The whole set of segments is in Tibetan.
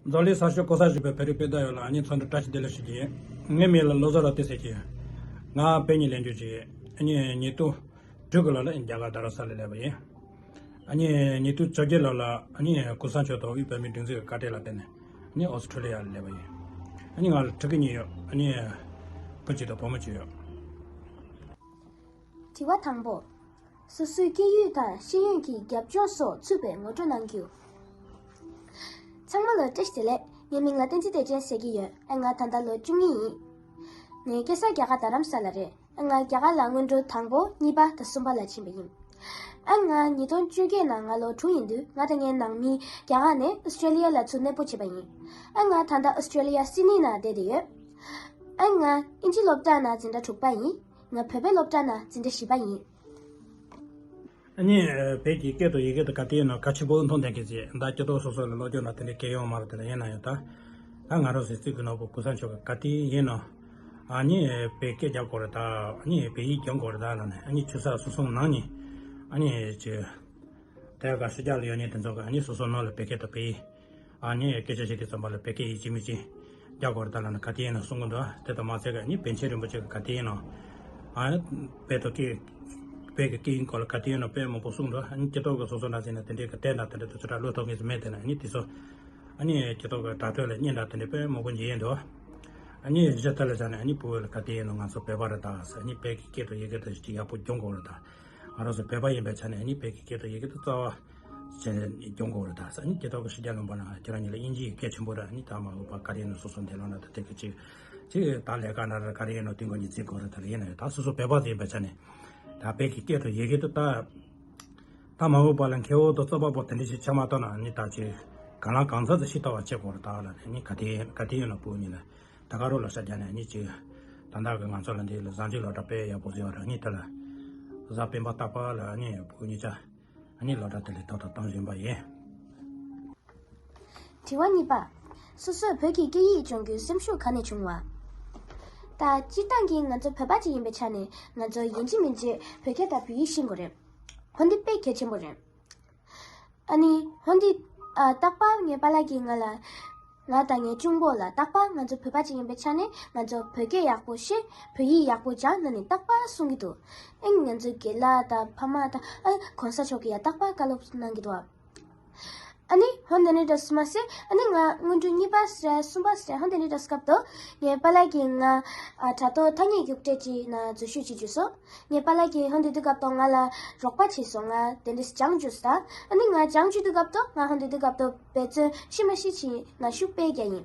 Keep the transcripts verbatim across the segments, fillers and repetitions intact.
འཛམ་གླིང་ས་ཕྱོགས་གང་སར་བཞུགས་པའི་བོད་རིགས་སྤུན་ཟླ་ཡོངས་ལ་ཨ་ནི་འཚམས་འདྲི་བཀྲ་ཤིས་བདེ་ལེགས་ཞུ་རྒྱུ་ཡིན། ངའི་མིང་ལ་བློ་བཟང་རབ་བརྟན་ཟེར་གྱི་ཡོད། ང་བོད་ནས་ལེན་རྒྱུ་ཅིག་ཡིན། ཨ་ནི་ཉིས་སྟོང་དྲུག་གི་ལོ་ལ་རྒྱ་གར་རྡ་རམ་ས་ལ་སླེབས་པ་ཡིན། ཨ་ནི་ཉིས་སྟོང་བཅོ་བརྒྱད་ལོ་ལ་ཨ་ནི་གོང་ས་མཆོག་དང་དབུས་བོད་མིའི་སྒྲིག་འཛུགས་ཀྱི་བཀའ་དྲིན་ལ་བརྟེན་ནས་ཨ་ནི་ཨོ་སི་ཁྲུ་ལི་ཡ་ལ་སླེབས་པ་ཡིན། ཨ་ནི་ང་ལ་ཕྲུ་གུ་གཉིས་ཡོད། ཨ་ནི་བུ་གཅིག་དང་བུ་མོ་གཅིག་ཡོད། དྲི་བ་དང་པོ། སོ་སོའི་སྐད་ཡིག་དང་ཤེས་ཡོན་གྱི་རྒྱབ་ལྗོངས་སོགས་ཚུད་པའི་ངོ་སྤྲོད་གནང་རྒྱུ། ཚང་མ་ལ་བཀྲ་ཤིས་བདེ་ལེགས། ངའི་མིང་ལ་བསྟན་འཛིན་བདེ་ཆེན་ཟེར་གྱི་ཡོད། ཨ་ང་ད་ལྟ་ལོ་བཅུ་གཉིས་ཡིན། ངའི་སྐྱེས་ས་རྒྱ་གར་རྡ་རམ་ས་ལ་རེད། ཨ་ང་རྒྱ་གར་ལ་སྔོན་འགྲོ་དང་པོ་གཉིས་པ་དང་གསུམ་པ་ལ་ཕྱིན་པ་ཡིན། ཨ་ང་ཉིས་སྟོང་བཅོ་བརྒྱད་ནང་ང་ལོ་དྲུག་ཡིན་དུས་ང་དང་ངའི་ནང་མི་རྒྱ་གར་ནས་ཨོ་སི་ཀྲེ་ལི་ཡ་ལ་ཚུར་གནས་སྤོ་བྱས་པ་ཡིན། ཨ་ང་ད་ལྟ་ཨོ་སི་ཀྲེ་ལི་ཡ་སིད་ནི་ནང་བསྡད་དེ་ཡོད། ཨ་ང་ཨིན་ཇི་སློབ་གྲྭ་ནང་འཛིན་གྲྭ་དྲུག་པ་ཡིན། ང་བོད་པའི་སློབ་གྲྭ་ནང་འཛིན་གྲྭ་བཞི་པ་ཡིན། ཨ་ནི་བོད་ཀྱི་སྐད་དང་ཡི་གེ་དང་ག་དེ་ཡིན་ན་གལ་ཆེན་པོ་མཐོང་ལྡན་གྱི་ཅིག་ད་སྤྱི་ཚོགས་སོ་སོ་ལ་སློབ་སྦྱོང་ན་དེ་འདྲའི་སྐད་ཡོང་མ་རེད། དེ་ལ་ཡིན་ན་ཡང་ད་ད་ང་རང་སོའི་རྩིས་ཀྱི་ནོར་བུ་གོང་ས་མཆོག་གི་ག་དེ་ཡིན་ན་ཨ་ནི་བོད་སྐད་རྒྱབ་དགོས་རེད་ད། ཨ་ནི་བོད་ཡིག་སྦྱོང་དགོས་རེད་ད་ལ་ནི་ཨ་ནི་ཆུ་ཚོད་སོ་སོ་ནང་ནས་ཨ་ནི་ཅིག་དེ་ག་ཕྱི་རྒྱལ་ལ་ཡོད་ནི་དེ་ཚོ་གི་ཨ་ནི་སོ་སོ་ནང་ལ་བོད་སྐད་དང་བོད་ཡིག་ཨ་ནི་སྐད་ཆ་བཤད་དུས་ཙམ་པ་ལ་བོད་སྐད་ཡིན་གཅིག་མིན་གཅིག་རྒྱག་དགོས་རེད་ད་ལབ་ནས་ག་དེ་ཡིན་ན་གསུང་གི་འདུག་དེ་དང་མ་ཚད་ཀ་ཨ་ནི་པཎ་ཆེན་རིན་པོ་ཆེ་གི་ག་དེ་ཡིན་ན་ཨ་བོད་དང་སྐད་བོད་ཀྱི་སྐད་ཡིན་སྐོར་ལ་ག་དེ་ཡིན་ན་དཔེ་མང་པོ་གསུངས་འདུག་ཨ་ནི་སྐྱེ་སྟོབས་ཀྱི་སོ་སོ་འདྲ་ཟེར་ན་དེ་འདྲའི་གི་བསྟན་དང་དེ་འདྲ་དུ་ཚོ་གྲྭ་བློ་ཐོག་ངེས་སུ་མེད་དེ་ན་ཨ་ནི་དེ་ཚོ་ཨ་ནི་སྐྱེ་སྟོབས་ཀྱི་དྲ་ཐོག་ལ་བརྙན་དང་དེ་འདྲའི་དཔེ་མང་པོ་མཇལ་ཡིན་འདུག་ཨ་ནི་གཞི་རྩ་ལ་བཞག་ནས་ཨ་ནི་བུ་བོ་ལ་ག་དེ་ཡིན་ན་ང་ཚོ་བོད་པ་རེད་ད་ཟེར། ཨ་ནི་བོད་ཀྱི་སྐད་དང་ཡི་གེ་དང་ཡག་པོ་སྦྱོང་དགོས་རེད་ད། ང་རང་ཚོ་བོད་པ་ཡིན་པའི་ཆ་ནས་ཨ་ནི་བོད་ཀྱི་སྐད་དང་ཡི་གེ་དང་རྩ་བ་བྱས་ནས་སྦྱོང་དགོས་རེད་ད་ཟེར། ཨ་ནི་སྐྱེ་སྟོབས་ཀྱི་ཕྱི་རྒྱལ་ལུང་པ་ན་ཁྱེད་རང་ཉིད་ལ་དབྱིན་ཇིའི་སྐད་ཆེན་པོ་རེད། ཨ་ནི་ད་མ་འོངས་པ་ག་རེ་ཡིན་ན་སོ་སོ་འདས་ལོག་ན་ད་དེ་གི་ཅིག་ཅིག་ད་ལས་ཀ་འདྲ་རེད་ག་རེ་ཡིན་ན་དེ་འགོ་ཉིད་བརྩི་དགོས་རེད། ད་ལ་ཡིན་ན་ཡང་ད་སོ་སོ་བོད་པ་ཡིན་པའི་ཆ་ནས་ད་བོད་ཀྱི་སྐད་དང་ཡི་གེ་དང་ད་ད་མ་འོངས་པ་ལ་མཁས་དབང་དང་རྩོད་པ་པོ་དེ་འདྲ་ཞིག་ཆགས་མ་ཐུབ་ན་ཨ་ནི་ད་ཅིག་གང་ལ་གང་འཚམ་ཞིག་ཤེས་ཐུབ་པ་བྱེད་དགོས་རེད་ད་ལ་ནི་ག་དེ་ག་དེ་ཡིན་ན་བུ་གཉིས་ལ། ད་ག་རུ་ལ་ཤ་རྒྱག་ནས་ཨ་ནི་ཅིག་ད་ལྟ་གི་ང་ཚོ་ལ་འདི་ལ་བཟང་སྤྱོད་སློབ་གྲྭ་དཔེ་ཡག་པོ་བཟོས་པ་རེད། ཨ་ནི་དེ་ལ་གཟའ་སྤེན་པ་རྟག་པར་ལ་ཨ་ནི་བུ་གཉིས་ཆ་ཨ་ནི་སློབ་གྲྭ་དེ་ལ་ཏག་ཏག་གཏོང་བཞིན་པ་ཡིན། དྲི་བ་གཉིས་པ། སོ་སོས་བོད་ཀྱི་སྐད་ཡིག་སྦྱོང་རྒྱུའི་སེམས་ཤུགས་ག་ནས་བྱུང་བ། ད་སྤྱིར་བཏང་གི་ང་ཚོ་བོད་པ་ཅིག་ཡིན་པའི་ཆ་ནས་ང་ཚོ་ཡིན་གཅིག་མིན་གཅིག་བོད་སྐད་དང་བོད་ཡིག་ཤེས་དགོས་རེད། འོ་འདི་དཔེ་གལ་ཆེན་པོ་རེད། ཨ་ནི་འོ་འདི་ཨ་རྟག་པར་ངའི་པཱ་ལགས་ཀྱིས་ང་ལ། ང་དང་ངའི་གཅུང་པོ་ལ་རྟག་པར་ང་ཚོ་བོད་པ་ཅིག་ཡིན་པའི་ཆ་ནས་ང་ཚོ་བོད་སྐད་ཡག་པོ་ཤེས། བོད་ཡིག་ཡག་པོ་སྦྱང་ན་ནི་རྟག་པར་གསུང་གི་འདུག་ཨེ་ང་ཚོའི་རྒན་ལགས་དང་ཕ་མ་དང་ཨ་གོང་ས་མཆོག་གིས་ཡང་རྟག་པར་བཀའ་སློབ་གནང་གི་འདུག་ཨ་ནི་འོ་འདི་འདྲ་འདྲ་སུ་མ་ཟད་ཨ་ནི་ང་སྔོན་འགྲོ་གཉིས་པ་ཟེར་གསུམ་པ་ཟེར་འོ་འདི་འདྲ་འདྲ་སྐབས་དུ་ངའི་པཱ་ལགས་ཀྱིས་ང་ཨ་དྲ་ཐོག་ཐ་སྙད་རྒྱུགས་སྤྲོད་ཅིག་ན་འཛུལ་ཞུགས་བྱེད་རྒྱུ་སོང་། ངའི་པཱ་ལགས་ཀྱིས་ཧོན་དེ་དུས་སྐབས་ཐོག་ང་ལ་རོགས་པ་བྱས་སོང་། ང་དེ་འདྲས་སྦྱང་བཅུག་ད། ཨ་ནི་ང་སྦྱང་བཅུག་དུས་སྐབས་ཐོག་ང་ཧོན་དེ་དུས་སྐབས་ཐོག་འབད་བརྩོན་ཤི་མ་ཤི་བྱས་ང་ཤུགས་དཔེ་རྒྱག་ཡིན།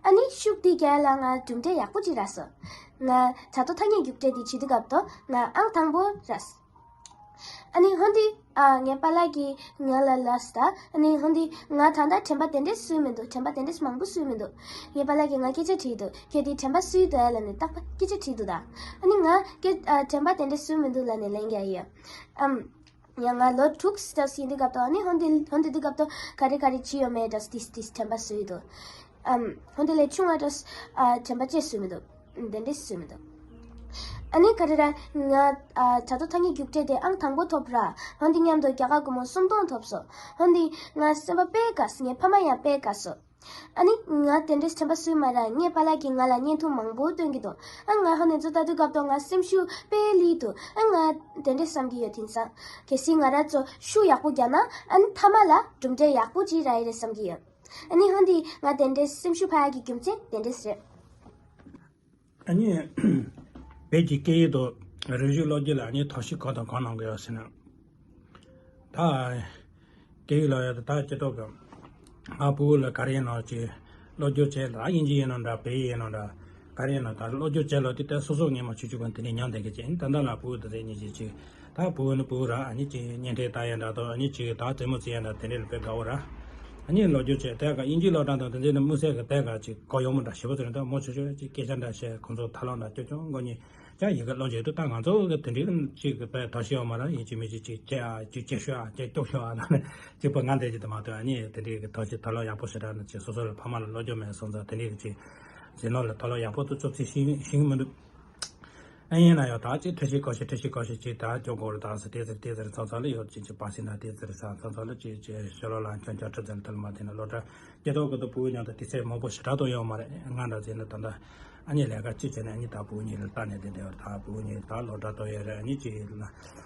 ཨ་ནི་ཤུགས་དེ་རྒྱག་ལ་ང་གྲུབ་འབྲས་ཡག་པོ་ཅིག་རག་སོང་། ང་དྲ་ཐོག་ཐ་སྙད་རྒྱུགས་སྤྲོད་དེ་བྱེད་དུས་སྐབས་ཐོག་ང་ཨང་དང་པོ་རག་ཨ་ནི་ཧོན་དེ་ཨ་ངའི་པཱ་ལགས་ཀྱིས་ང་ལ་ལབ་སོང་ད། ཨ་ནི་ཧོན་དེ་ང་ད་ལྟ་དྲན་པ་དེ་འདྲས་སུས་མི་འདུག་དྲན་པ་དེ་འདྲས་མང་པོ་སུས་མི་འདུག་ངའི་པཱ་ལགས་ཀྱིས་ང་སྐད་ཆ་དྲིས་འདུག་ཁྱོད་དེ་དྲན་པ་སུས་འདུག་ཨེ་ལབ་ནས་རྟག་པར་སྐད་ཆ་དྲིས་འདུག་ད། ཨ་ནི་ང་སྐད་ཨ་དྲན་པ་དེ་འདྲས་སུས་མི་འདུག་ལབ་ནས་ལན་རྒྱག་ཡོད། ཨམ། ཡང་ང་ལོ་དྲུག་ཙམ་ཡིན་དུས་སྐབས་ཐོག་ཨ་ནི་ཧོན་དེ་ཧོན་དེ་དུས་སྐབས་ཐོག་ག་རེ་ག་རེ་བྱས་ཡོད་མེད་འདྲ་ཏིས་ཏིས་དྲན་པ་སུས་འདུག་ཨམ། ཧོན་དེ་ལས་ཆུང་བ་འདྲ་ཨ་དྲན་པ་ཅི་སུས་མི་འདུག་དེ་འདྲས་སུས་མི་འདུག་ཨ་ནི་ག་རེ་ར་ང་ཨ་དྲ་ཐོག་ཐ་སྙད་རྒྱུགས་སྤྲོད་དེ་ཨང་དང་པོ་ཐོབ་ར། ཧོན་དེ་མཉམ་དུ་རྒྱ་གར་སྒོར་མོ་སུམ་སྟོང་ཐོབ་སོང་། ཧོན་དེ་ང་སེམས་པ་དཔེ་དགའ་སོང་། ངའི་ཕ་མ་ཡང་དཔེ་དགའ་སོང་། ཨ་ནི་ང་དེ་འདྲས་དྲན་པ་སུས་མ་ར་ངའི་པཱ་ལགས་ཀྱིས་ང་ལ་བརྙན་ཐུང་མང་པོ་སྟོན་གྱི་འདུག་ཨ་ང་ཧོན་དེ་ཚོ་ལྟ་དུས་སྐབས་ཐོག་ང་སེམས་ཤུགས་དཔེ་ལི་འདུག་ཨ་ང་དེ་འདྲས་བསམ་གྱི་ཡོད། དེང་སང་གལ་སྲིད་ང་ར་ཚོ་ཤུགས་ཡག་པོ་རྒྱག་ན་ཨ་ནི་མཐའ་མ་ལ་གྲུབ་འབྲས་ཡག་པོ་ཅིག་རག་ཡི་རེད་བསམ་གྱི་ཡོད། ཨ་ནི་ཧོན་དེ་ང་དེ་འདྲས་སེམས་ཤུགས་འཕར་ཡག་གི་རྒྱུ་མཚན་དེ་འདྲས་རེད། ཨ་ནི། བོད་ཀྱི་སྐད་ཡིག་དང་རིག་གཞུང་སློབ་སྦྱོང་ལ་ཨ་ནི་ཐབས་ཤེས་གང་དང་གང་གནང་གི་ཡོད་ཟེར་ན། ད། སྐད་ཡིག་ལ་ཡོད་ད་སྤྱི་ཚོགས་ཀྱི། ང་བུ་ལ་ག་རེ་ཡིན་ནའང་ཅིག་སློབ་སྦྱོང་བྱས་ལ་དབྱིན་ཇི་ཡིན་ནའང་འདྲ་བོད་ཡིག་ཡིན་ནའང་འདྲ། ག་རེ་ཡིན་ནའང་ད་སློབ་སྦྱོང་བྱས་ལ་དེ་ལྟར་སོ་སོ་ངས་མ་ཆུ་ཆུ་གང་དེ་ནས་ཉམས་བསྡད་ཀྱི་ཅིག་ཨ་ནི་ད་ལྟ་ལ་བུ་དེ་རེད་ཉིན་ཅིག་ཅིག་ད་བུ་ནི་བུ་ར་ཨ་ནི་ཅིག་བརྙན་འཕྲིན་ལྟ་ཡ་འདྲ་དང་ཨ་ནི་ཅིག་ད་རྩེད་མོ་རྩེ་ཡ་འདྲ་དེ་འདྲ་ལ་དཔེ་དགའ་བོ་ར། ཨ་ནི་སློབ་སྦྱོང་བྱས་དེ་ག་དབྱིན་ཇི་སློབ་གྲྭ་དང་དེ་ཚོ་ནི་དམིགས་བསལ་གྱི་དེ་ག་ཅིག་གོ་ཡོང་མི་འདྲ་ཞེ་པོ་ཚོ་རེད། ད་མོ་ཆུང་ཆུང་ཅིག་སྐད་ཆ་འདྲ་བཤད་ཁོང་ཚོ་ཐ་ལང་འདྲ་སྐྱོ་སྐྱོ་མགོ་གཉིས་ཀྱང་ཡི་གེ་བློ་འཇུག་ཏུ་ད་ང་ཚོ་གི་དེ་འདྲའི་ཅིག་གི་དཔེ་དོ་ཤེས་ཡོད་མ་ར། ཡིན་གཅིག་མིན་གཅིག་ཅིག་བྱས་ཨ་ཅིག་བྱེད་ཤོག་ཨ་ཅིག་སྐྱོབ་ཤོག་ཨ་ད་ནི་ཅིག་པོ་ང་འདས་ཀྱི་དུ་མ་གཏོགས་ཨ་ནི་དེ་འདྲའི་གི་དོ་ཤེས་དོ་ལོ་ཡག་པོ་ཞེ་དྲག་ནི་ཅིག་སོ་སོ་ལ་ཕ་མ་ལ་བློ་སྐྱོ་མེད་སོང་ཙང་དེ་འདྲའི་གི་ཅིག་ཟིན་ལོ་ལ་དོ་ལོ་ཡག་པོ་དུ་ཅོག་ཙེ་ཤིང་ཤིང་མི་འདུག་ཡིན་ན་ཡང་ད་ཅིག་ཐུགས་ཞིབ་སྐོར་ཞིབ་ཐུགས་ཞིབ་སྐོར་ཞིབ་ཅིག་ད་སྐྱོ་གོ་རུ་དང་སི་ཏེ་ཟེར་ཏེ་ཟེར་ཚང་ཚང་ལ་ཡོད་ཅིག་ཅིག་པ་སི་ན་ཏེ་ཟེར་ས་ཚང་ཚང་ལ་ཅིག་ཅིག་ཤོ་ལོ་ལ་ཁྱོད་ཁྱོད་ཁྲི་ཟེར་ཐལ་མ་དེ་ན་ལོ་གྲྭ་སྐྱེ་ཐོག་གི་དུ་བུ་མཉམ་དུ་དེ་ཚེ་མང་པོ་ཞེ་དྲག་ཏུ་ཡོད་མ་རེད། ང་འདྲ་ཟེར་ན་ད་ལྟ་ཨ་ནི་ལས་ཀ་ཅི་བྱས་ནས་ཨ་ནི་ད་བུ་གཉིས་ལ་ལྟ་ནས་དེ་འདྲ་ཡོད་ད་བུ་གཉིས་ད་ལོ་གྲྭ་ཏོ་ཡོད་རེད། ཨ་ནི་ཅིག་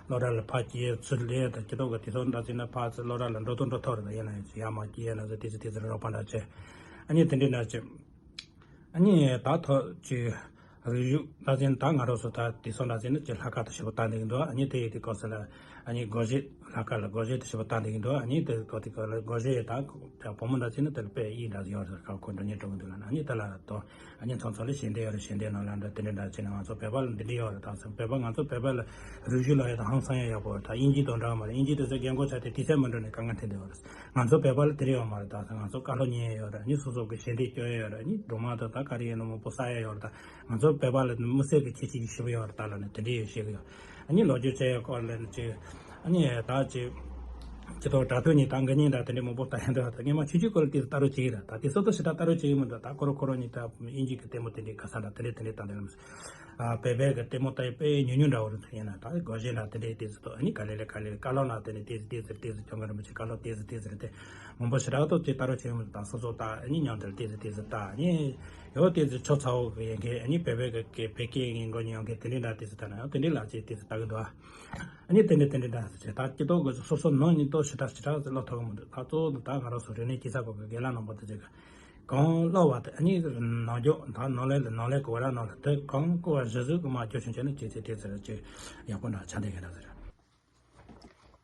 ལོ་གྲྭ་ལ་ཕ་སྐྱེ་ཚུལ་ལས་ད་སྐྱེ་ཐོག་གི་དེ་ཚོ་འདྲ་ཟེར་ན་ཕ་ཚོ་ལོ་གྲྭ་ལ་འགྲོ་ཐུབ་འགྲོ་ཐུབ་རེད། ད་ཡིན་ན་ཡང་ཅིག་ཡ་མ་སྐྱེ་ཡ་ན་ཚོ་དེ་ཚོ་དེ་ཚོ་རོགས་པ་འདྲ་བྱས་ཨ་ནི་དེ་འདྲ་འདྲ་བྱས། ཨ་ནི་ད་ཐོག་ཅིག་རིག་གཞུང་ད་ཟིན་ད་ང་རང་ཚོ་ད་དེ་སོང་ད་ཟིན་ན་ཅིག་ལྷག་དཀར་དུ་ཞིབ་པོ་བལྟ་འདི་གི་འདུག་ཨ་ནི་དེ་ཡི་དེ་སྐབས་སུ་ལ་ཨ་ནི་སྒོར་གཞས་ལྷག་དཀར་ལ་སྒོར་གཞས་དུ་ཞིབ་པོ་བལྟ་འདི་གི་འདུག་ཨ་ནི་དེ་སྐབས་དེ་སྐབས་ལ་སྒོར་གཞས་ཡི་ད་ད་བུ་མོ་ད་ཟིན་ན་དེ་ལ་དཔེ་ཡིད་འདྲ་ཡོད་རེད། ཁ་ཁོ་འགྲོ་ཉེ་འགྲོ་གི་འདུག་ལ་ཨ་ནི་དེ་ལ་ད་ཨ་ནི་ཚང་ཚང་ལ་ཞལ་འདེབས་ཡོད་རེད། ཞལ་འདེབས་ནང་ལ་འདྲ་དེ་འདྲ་འདྲ་བྱས་ནས་ང་ཚོ་བོད་པ་ལ་འདི་འདྲ་ཡོད་རེད། ད་ཟིན་བོད་པ་ང་ཚོ་བོད་པ་ལ་རིག་གཞུང་ལ་ཡོད་ད་ཧང་སང་ཡ་ཡག་པོ་རེད། ད་དབྱིན་ཇི་དང་འདྲ་མ་རེད། དབྱིན་ཇི་དེ་ཚོ་རྒན་གོག་ཆ་དེ་དེ་ཚད་མ་འགྲོ་ནས་དཀའ་ངལ་འཕྲད་འདུག་རེད། ང་ཚོ་བོད་པ་ལ་དེ་རིགས་ཡོད་མ་རེད། ད་ང་ཚོ་བཀའ་སློབ་ཉན་ཡོད་རེད། ཨ་ནི་སོ་སོ་གི་ཞལ་འདེབས་སྐྱོན་ཡོད་རེད། ཨ་ནི་སྒྲོལ་མ་དང་ད་ག་རེ་ཡིན་ན་མང་པོ་ས་ཡ་ཡོད་རེད། ད་ང་ཚོ་བོད་པ་ལ་མི་སེར་གི་ཁྱད་ཆོས་ཞིབ་ཡོད་རེད། ད་ལ་ནི་དེ་འདྲ་ཡོད་ཤེས་གི་ཡོད། ཨ་ནི་ལོ་རྒྱུས་བྱས་ཡོད་སྐོར་ལ་ནི་ཅི་ཨ་ནི་ད་ཅི་ཅི་ཐོག་དྲ་ཐོག་ནས་ད་འགའ་ཉིན་ད་དེ་འདྲ་མང་པོ་ལྟ་ཡ་འདུག་ད་སྔོན་མ་ཆུང་ཆུང་སྐོར་ལ་དེ་ལྟ་རོགས་བྱེད་ཀྱི་རེད། ད་དེ་སོ་སོ་ཞེ་དྲག་ལྟ་རོགས་བྱེད་ཀྱི་མི་འདུག་ད་ཁོ་རང་ཁོ་རང་ཉིད་ད་དབྱིན་ཇི་གི་ལྟད་མོ་དེ་འདྲའི་ག་ས་འདྲ་དེ་འདྲ་དེ་འདྲ་ལྟ་འདུག་ལ་མི་སྲིད། ཨ་བོད་པའི་གི་ལྟད་མོ་ལྟ་ཡི་དཔེ་ཉུང་ཉུང་འདྲ་བོ་རེད་ཚོད་ཡིན་ན། ད་སྒོར་གཞས་ལ་དེ་འདྲའི་ཏོག་ཙམ་ཏོག་ཨ་ནི་ག་ལེ་ལ་ག་ལེ་བཀའ་སློབ་ལ་དེ་འདྲའི་ཏོག་ཙམ་ཏོག་ཙམ་ཏོག་ཙམ་ཀྱང་ག་རེ་མི་བྱེད། བཀའ་སློབ་ཏོག་ཙམ་ཏོག་ཙམ་རེད་དེ། མང་པོ་ཞེ་དྲག་ཏོག་ཙམ་ལྟ་རོགས་བྱེད་མི་དང་སོ་སོ་ལྟ་ཨ་ནི་མཉམ་དུ་ཏོག་ཙམ་ཏོག་ཙམ་ལྟ་ཨ་ནི་ཡོད་ཏོག་ཙམ་ཆོ་ཚ་བོ་གི་ཡོད་མཁན་ཨ་ནི་བོད་པའི་གི་གི་བོད་སྐད་ཡིན་མགོ་ནས་ཡོང་མཁན་དེ་འདྲའི་འདྲ་ཏོག་ཙམ་ལྟ་ན་ཡང་དེ་འདྲའི་ལ་ཅིག་ཏོག་ཙམ་ལྟ་གི་འདུག་ཨ་ནི་དེ་འདྲའི་དེ་འདྲའི་འདྲ་ཟེར་བྱས་ད་སྐྱིད་ཏོག་གི་སོ་སོ་ནང་ཉིད་ཏོག་ཞེ་དྲག་ཞེ་དྲག་ལོ་ཐོག་གི་མི་འདུག་ད་གཙོ་བོ་ད་ང་རང་ཚོ་རིག་གནས་སྐྱེས་ས་གོ་གི་རྒན་ལགས་རྣམ་པ་དེ་ཚོ་གི་གང་ལབ་པ་དེ་ཨ་ནི་ནང་འཇོག་ད་ནང་ལས་ལ་ནང་ལས་གོ་བ་ར་ནང་ལ་དེ་གང་གོ་བ་གཞི་བཟོས་གི་མ་སྐྱོ་ཆུང་ཆེ་ན་ཅི་ཚེ་དེ་ཚེ་ར་ཅི་ཡག་པོ་འདྲ་ཆ་འདི་ག་ར་ཟེར།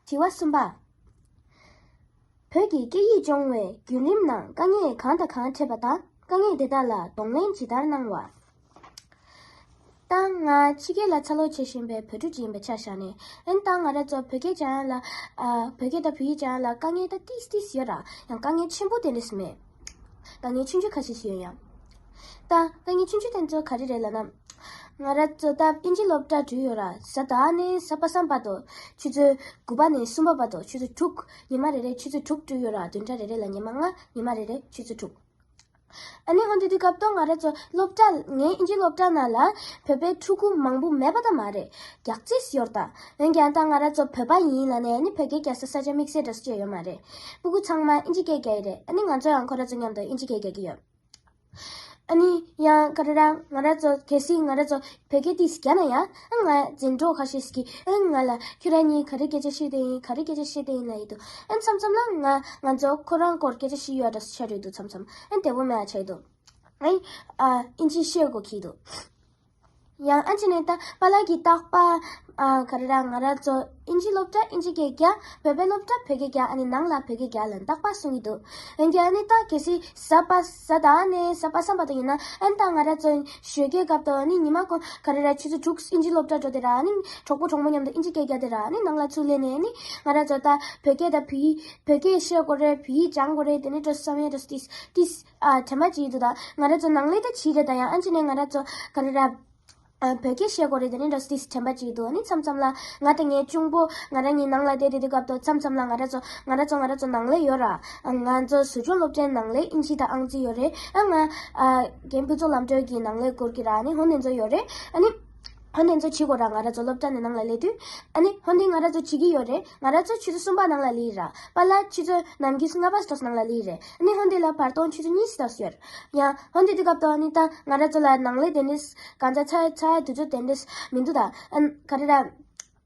དྲི་བ་གསུམ་པ། བོད་ཀྱི་སྐད་ཡིག་སྦྱོང་བའི་བརྒྱུད་རིམ་ནང་དཀའ་ངལ་གང་དང་གང་འཕྲད་པ་དང་དཀའ་ངལ་དེ་དག་ལ་གདོང་ལེན་ཇི་ལྟར་གནང་བ། ད་ང་ཕྱི་རྒྱལ་ལ་འཚར་ལོངས་བྱེད་བཞིན་པའི་བོད་ཕྲུག་ཅིག་ཡིན་པའི་ཆ་བཞག་ནས་ཨན་ད་ང་རང་ཚོ་བོད་སྐད་སྦྱང་ཡ་ལ་ཨ་བོད་སྐད་དང་བོད་ཡིག་སྦྱང་ཡ་ལ་དཀའ་ངལ་ད་ཏིས་ཏིས་ཡོད་ར། ཡང་དཀའ་ངལ་ཆེན་པོ་དེ་འདྲས་མེད། དཀའ་ངལ་ཆུང་ཆུང་ཁ་ཤས་ཤིག་ཡོད་ཡང་། ད་དཀའ་ངལ་ཆུང་ཆུང་དེ་ཚོ་ག་རེ་རེད་ལབ་ན། ང་རང་ཚོ་ད་ཨིན་ཇི་སློབ་གྲྭ་འགྲོ་ཡོད་ར། གཟའ་ཟླ་བ་ནས་གཟའ་པ་སངས་བར་དུ་ཆུ་ཚོད་དགུ་པ་ནས་གསུམ་པ་བར་དུ་ཆུ་ཚོད་དྲུག་ཉི་མ་རེ་རེ་ཆུ་ཚོད་དྲུག་འགྲོ་ཡོད་ར། བདུན་ཕྲག་རེ་རེ་ལ་ཉི་མ་ལྔ་ཉི་མ་རེ་རེ་ཆུ་ཚོད་དྲུག་ཨ་ནི་ཧོན་དེ་དུས་སྐབས་ཐོག་ང་རང་ཚོ་སློབ་གྲྭ་ངའི་ཨིན་ཇི་སློབ་གྲྭ་ནང་ལ་བོད་པའི་ཕྲུ་གུ་མང་པོ་མེད་པ་ད་མ་རེད། རྒྱག་རྩིས་ཡོད་ད། འོན་ཀྱང་ད་ང་རང་ཚོ་བོད་པ་ཡིན་ལ་ནས་ཨ་ནི་བོད་སྐད་རྒྱག་ས་ས་ཆ་དམིགས་བསལ་འདྲ་སུ་ཅིག་ཡོད་མ་རེད། སྤུ་གུ་ཚང་མ་ཨིན་ཇི་སྐད་རྒྱག་གི་རེད། ཨ་ནི་ང་ཚོ་ཡང་ཁོ་རང་ཚོ་མཉམ་དུ་ཨིན་ཇི་སྐད་རྒྱག་གི་ཡོད། ཨ་ནི་ཡང་ག་རེ་ར་ང་རང་ཚོ་གལ་སྲིད་ང་རང་ཚོ་བོད་སྐད་ཏིས་རྒྱག་ན་ཡང་ཨ་ང་འཛིན་གྲོགས་ཁ་ཤས་ཀྱིས་ཨ་ང་ལ་ཁྱོད་རང་གཉིས་ག་རེ་སྐད་ཆ་བཤད་དེ་ཡིན་ག་རེ་སྐད་ཆ་བཤད་དེ་ཡིན་ལབ་ཡི་འདུག་ཨ་མཚམས་མཚམས་ལ་ང་ང་ཚོ་ཁོ་རང་སྐོར་སྐད་ཆ་བཤད་ཡོད་འདྲ་ཆགས་ཡོད་འདུག་མཚམས་མཚམས་ཨ་བདེ་པོ་མེད་ཆགས་ཡི་འདུག་ཨ་ཨ་ཨིན་ཇི་བཤད་དགོས་ཀྱི་འདུག་ཡང་ཨ་ཅི་ནས་ད་པཱ་ལགས་ཀྱིས་རྟག་པར་ཨ་ག་རེ་ར་ང་རང་ཚོ་ཨིན་ཇི་སློབ་གྲྭ་ཨིན་ཇི་སྐད་རྒྱག་བོད་པའི་སློབ་གྲྭ་བོད་སྐད་རྒྱག་ཨ་ནི་ནང་ལ་བོད་སྐད་རྒྱག་ལབ་རྟག་པར་གསུང་གི་འདུག་འོན་ཀྱང་ཨ་ནི་ད་གལ་སྲིད་གཟའ་པ་གཟའ་ཟླ་བ་ནས་གཟའ་པ་སངས་པ་དང་ཡིན་ན་ཨ་ནི་ད་ང་རང་ཚོ་ཞོགས་ཀའི་སྐབས་དུ་ཨ་ནི་ཉི་མ་ཁོ་ག་རེ་ར་ཆུ་ཚོད་དྲུག་ཨིན་ཇི་སློབ་གྲྭ་འགྲོ་དེ་ར་ཨ་ནི་གྲོགས་པོ་གྲོགས་མོ་མཉམ་དུ་ཨིན་ཇི་སྐད་རྒྱག་དེ་ར་ཨ་ནི་ནང་ལ་ཚུར་སླེབས་ནས་ཨ་ནི་ང་རང་ཚོ་ད་བོད་སྐད་དང་བོད་ཡིག་བོད་སྐད་བཤད་དགོས་རེད། བོད་ཡིག་སྦྱང་དགོས་རེད། དེ་ནས་འགྲོ་བསམ་ཡས་འགྲོ་ཏིས་ཏིས་ཨ་དྲན་པ་ཅིག་འདུག་ད་ང་རང་ཚོ་ནང་ལས་ད་བྱིས་རེད། ད་ཡང་ཨ་ཅི་ནས་ང་རང་ཚོ་ག་རེ་ར་ཨ་བོད་སྐད་བཤད་དགོས་རེད། དེ་ནས་འགྲོ་ཏིས་དྲན་པ་ཅིག་འདུག་ཨ་ནི་མཚམས་མཚམས་ལ་ང་དང་ངའི་གཅུང་པོ་ང་རང་གཉིས་ནང་ལ་བསྡད་དེ་དུས་སྐབས་དུ་མཚམས་མཚམས་ལ་ང་རང་ཚོ་ང་རང་ཚོ་ང་རང་ཚོ་ནང་ལས་ཡོད་ར། ང་ཚོ་ཟུར་སྦྱོང་སློབ་གྲྭའི་ནང་ལས་ཨིན་ཇི་དང་ཨང་རྩིས་ཡོད་རེད། ཨ་ང་ཨ་རྒན་ཕུན་ཚོགས་ལམ་གྲོལ་གྱི་ནང་ལས་སྐོར་གྱི་ར། ཨ་ནི་ཧོན་དེ་ཚོ་ཡོད་རེད། ཨ་ནི། ཧོན་དེ་ཚོ་བྱེད་དགོས་ར། ང་རང་ཚོ་སློབ་གྲྭ་ནས་ནང་ལ་སླེབས་དུས། ཨ་ནི་ཧོན་དེ་ང་རང་ཚོ་བྱེད་ཀྱི་ཡོད་རེད། ང་རང་ཚོ་ཆུ་ཚོད་གསུམ་པ་ནང་ལ་སླེབས་ར། པཱ་ལགས་ཆུ་ཚོད་ནམ་གྱི་ལྔ་པ་ཙམ་ནང་ལ་སླེབས་རེད། ཨ་ནི་ཧོན་དེ་ལ་བར་སྟོང་ཆུ་ཚོད་གཉིས་ཙམ་ཡོད། ཡང་ཧོན་དེ་དུས་སྐབས་དུ་ཨ་ནི་ད་ང་རང་ཚོ་ལ་ནང་ལས་དེ་འདྲས་གང་ཚ་ཚ་ཚ་དུས་ཚོད་དེ་འདྲས་མི་འདུག་ད་ཨ་ག་རེ་ར།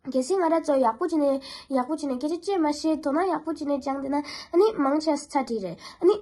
གལ་སྲིད་ང་རང་ཚོ་ཡག་པོ་བྱས་ནས་ཡག་པོ་བྱས་ནས་སྐད་ཆ་བཤད་མ་ཤེས། དོ་སྣང་ཡག་པོ་བྱས་ནས་སྦྱངས་བསྡད་ན་ཨ་ནི་མང་ཆེ་ཚ་འགྲིག་རེད། ཨ་ནི།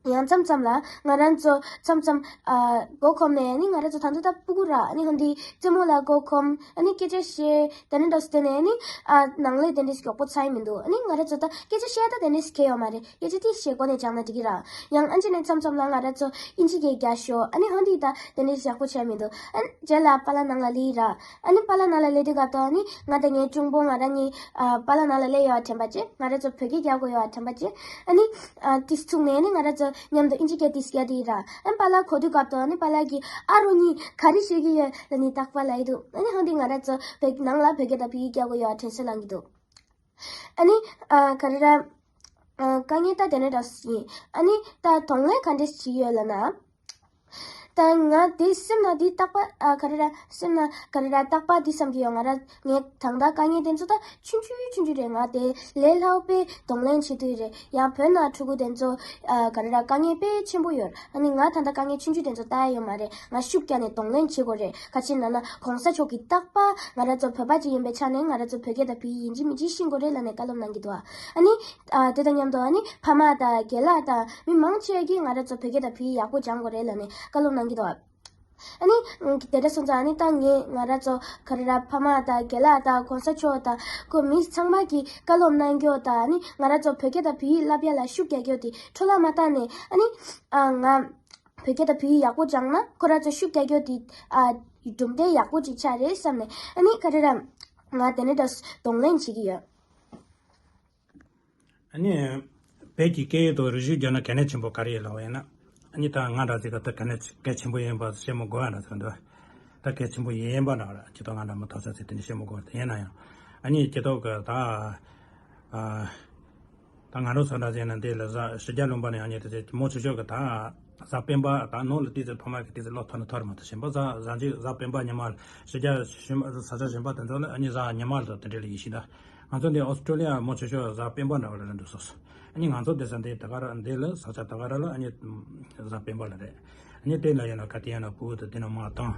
ཡང་མཚམས་མཚམས་ལ་ང་རང་ཚོ་མཚམས་མཚམས་ཨ་མགོ་འཁོམས་ནས་ཨ་ནི་ང་རང་ཚོ་ད་དུང་ད་སྤུ་གུ་ར་ཨ་ནི་ཧོན་དེ་རྩེད་མོ་ལ་མགོ་འཁོམས་ཨ་ནི་སྐད་ཆ་བཤད་དེ་ནས་འདྲ་སུ་དེ་ནས་ཨ་ནི་ཨ་ནང་ལས་དེ་འདྲས་མགྱོགས་པོ་ཚར་ཡི་མི་འདུག་ཨ་ནི་ང་རང་ཚོ་ད་སྐད་ཆ་བཤད་ད་དེ་འདྲས་གལ་ཡོད་མ་རེད། སྐད་ཆ་དེ་བཤད་སྒོ་ནས་སྦྱངས་ན་འགྲིག་གི་ར། ཡང་ཨ་ཅི་ནས་མཚམས་མཚམས་ལ་ང་རང་ཚོ་ཨིན་ཇི་སྐད་རྒྱག་ཤོག་ཨ་ནི་ཧོན་དེ་ད་དེ་འདྲས་ཡག་པོ་བྱས་མི་འདུག་ཨ་ནི་རྗེས་ལ་པཱ་ལགས་ནང་ལ་སླེབས་ར། ཨ་ནི་པཱ་ལགས་ནང་ལ་སླེབས་དུས་སྐབས་དུ་ཨ་ནི་ང་དང་ངའི་གཅུང་པོ་ང་རང་གཉིས་ཨ་པཱ་ལགས་ནང་ལ་སླེབས་ཡོད་དྲན་པ་བྱས། ང་རང་ཚོ་བོད་སྐད་རྒྱག་དགོས་ཡོད་དྲན་པ་བྱས། ཨ་ནི་ཨ་ཏིས་ཚུགས་ནས་ཨ་ནི་ང་རང་ཚོ་མཉམ་དུ་ཨིན་ཇི་སྐད་ཏིས་རྒྱག་དེ་ཡིན་ར། ཨ་ནི་པཱ་ལགས་གོ་དུས་སྐབས་དུ་ཨ་ནི་པཱ་ལགས་ཀྱིས་ཨ་རོ་གཉིས་ག་རེ་བཤད་ཀྱི་ཡོད་ལབ་ནས་རྟག་པར་ལབ་ཡི་འདུག་ཨ་ནི་ཧོན་དེ་ང་རང་ཚོ་བོད་ནང་ལ་བོད་སྐད་དང་བོད་ཡིག་རྒྱག་དགོས་ཡོད་དྲན་གསོ་ལངས་ཀྱི་འདུག་ཨ་ནི་ཨ་ག་རེ་ར། ཨ་དཀའ་ངལ་ད་དེ་འདྲ་འདྲ་ཡིན། ཨ་ནི་ད་གདོང་ལེན་ག་འདྲས་བྱེད་ཀྱི་ཡོད་ལབ་ན། ད་ང་དེ་སེམས་ན་དེ་རྟག་པ་ཨ་ག་རེ་ར་སེམས་ན་ག་རེ་ར་རྟག་པ་དེ་བསམ་གྱི་ཡོད། ང་ར་ངས་ད་ལྟ་དཀའ་ངལ་དེ་ཚོ་ད་ཆུང་ཆུང་ཆུང་ཆུང་རེད། ང་དེ་ལས་སླ་པོའི་གདོང་ལེན་བྱེད་དུས་རེད། ཡང་བོད་ནང་ཕྲུ་གུ་དེ་ཚོ་ཨ་ག་རེ་ར་དཀའ་ངལ་དཔེ་ཆེན་པོ་ཡོད། ཨ་ནི་ང་ད་ལྟ་དཀའ་ངལ་ཆུང་ཆུང་དེ་ཚོ་ལྟ་ཡ་ཡོད་མ་རེད། ང་ཤུགས་རྒྱག་ནས་གདོང་ལེན་བྱེད་དགོས་རེད། ག་ཅི་ན་ན་གོང་ས་མཆོག་གིས་རྟག་པ་ང་ར་ཚོ་བོད་པ་ཅིག་ཡིན་པའི་ཆ་ནས་ང་ར་ཚོ་བོད་སྐད་དང་བོད་ཡིག་ཡིན་གཅིག་མིན་གཅིག་ཤེས་དགོས་རེད་ལབ་ནས་བཀའ་སློབ་གནང་གི་འདུག་ཨ་ནི་ཨ་དེ་དང་མཉམ་དུ་ཨ་ནི་ཕ་མ་དང་རྒན་ལགས་དང་མི་མང་ཆེ་གིས་ང་ར་ཚོ་བོད་སྐད་དང་བོད་ཡིག་ཡག་པོ་སྦྱང་དགོས་རེད་ལབ་ནས་བཀའ་སློབ་གནང་གི་འདུག་ཨ་ནི་དེ་འདྲ་སོང་ཙང་ཨ་ནི་ད་ངས་ང་ར་ཚོ་ག་རེ་ར་ཕ་མ་དང་རྒན་ལགས་དང་གོང་ས་མཆོག་དང་ཁོ་མི་ཚང་མ་གིས་བཀའ་སློབ་གནང་རྒྱུ་དང་ཨ་ནི་ང་ར་ཚོ་བོད་སྐད་དང་བོད་ཡིག་བསླབ་ཡ་ལ་ཤུགས་རྒྱག་རྒྱུ་དེ་འཕྲོ་བརླག་མ་བཏང་ནས་ཨ་ནི་ཨ་ང་བོད་སྐད་དང་བོད་ཡིག་ཡག་པོ་སྦྱངས་ན་ཁོ་ར་ཚོ་ཤུགས་རྒྱག་རྒྱུ་དེ་ཨ་གྲུབ་འབྲས་ཡག་པོ་ཅིག་ཆགས་རེད་བསམ་ནས་ཨ་ནི་ག་རེ་ར་ང་དེ་འདྲ་འདྲ་གདོང་ལེན་བྱེད་ཀྱི་ཡོད། ཨ་ནི། བོད་ཀྱི་སྐད་ཡིག་དང་རིག་གཞུང་སྦྱོང་ན་གལ་གནད་ཆེན་པོ་ག་རེ་ཡིན་ལབ་པ་ཡིན་ན། ཨ་ནི་ད་ང་འདྲ་ཟིག་ག་ད་གལ་གནད་གལ་ཆེན་པོ་ཡིན་པ་ཤེས་མི་དགོས་ཡ་འདྲ་ཟིག་འདུག་ད་གལ་ཆེན་པོ་ཡིན་པ་འདྲ་ར་ཇི་ལྟར་ང་འདྲ་མི་ཐོབ་ས་ཟིག་དེ་འདྲ་ཤེས་མི་དགོས་དེ་ཡིན་ན་ཡང་། ཨ་ནི་ཇི་ལྟར་གི་ད། ཨ། ད་ང་རང་ཚོ་འདྲ་ཟིག་ན་འདི་ལ་གཟའ་ཕྱི་རྒྱལ་ལུང་པ་ནས་ཡང་ཉིད་དེ་ཟིག་མང་ཆེ་ཤོས་གི་ད། གཟའ་སྤེན་པ་ད་ནང་ལ་ཏི་ཙི་ཕ་མ་གི་ཏི་ཙི་བློ་ཐོར་ན་ཐོར་མ་ཐོར་ཞིམ་པ་གཟའ་གཟའ་མཇུག་གཟའ་སྤེན་པ་ཉི་མ་ལ་ཕྱི་རྒྱལ་ཞིམ་པ་ས་ཆ་ཞིམ་པ་དེ་ཚོ་ལ་ཨ་ནི་གཟའ་ཉི་མ་ལ་དེ་འདྲ་ལ་ཡིན་ཤི་ད། ང་ཚོ་འདི་ཨོ་སི་ཀྲོ་ལི་ཡ་མང་ཆེ་ཤོས་གཟའ་སྤེན་པ་འདྲ་བ་ལ་རེད་འདུག་སོ་སོ། ཨ་ནི་ང་ཚོ་འདི་ས་འདི་ད་ག་ར་འདི་ལ་ས་ཆ་ད་ག་ར་ལ་ཨ་ནི་གཟའ་སྤེན་པ་ལ་རེད། ཨ་ནི་དེ་ལ་ཡིན་ན་ག་དེ་ཡིན་ན་ཕྲུ་གུ་དེ་དེ་ན་མ་བཏང་།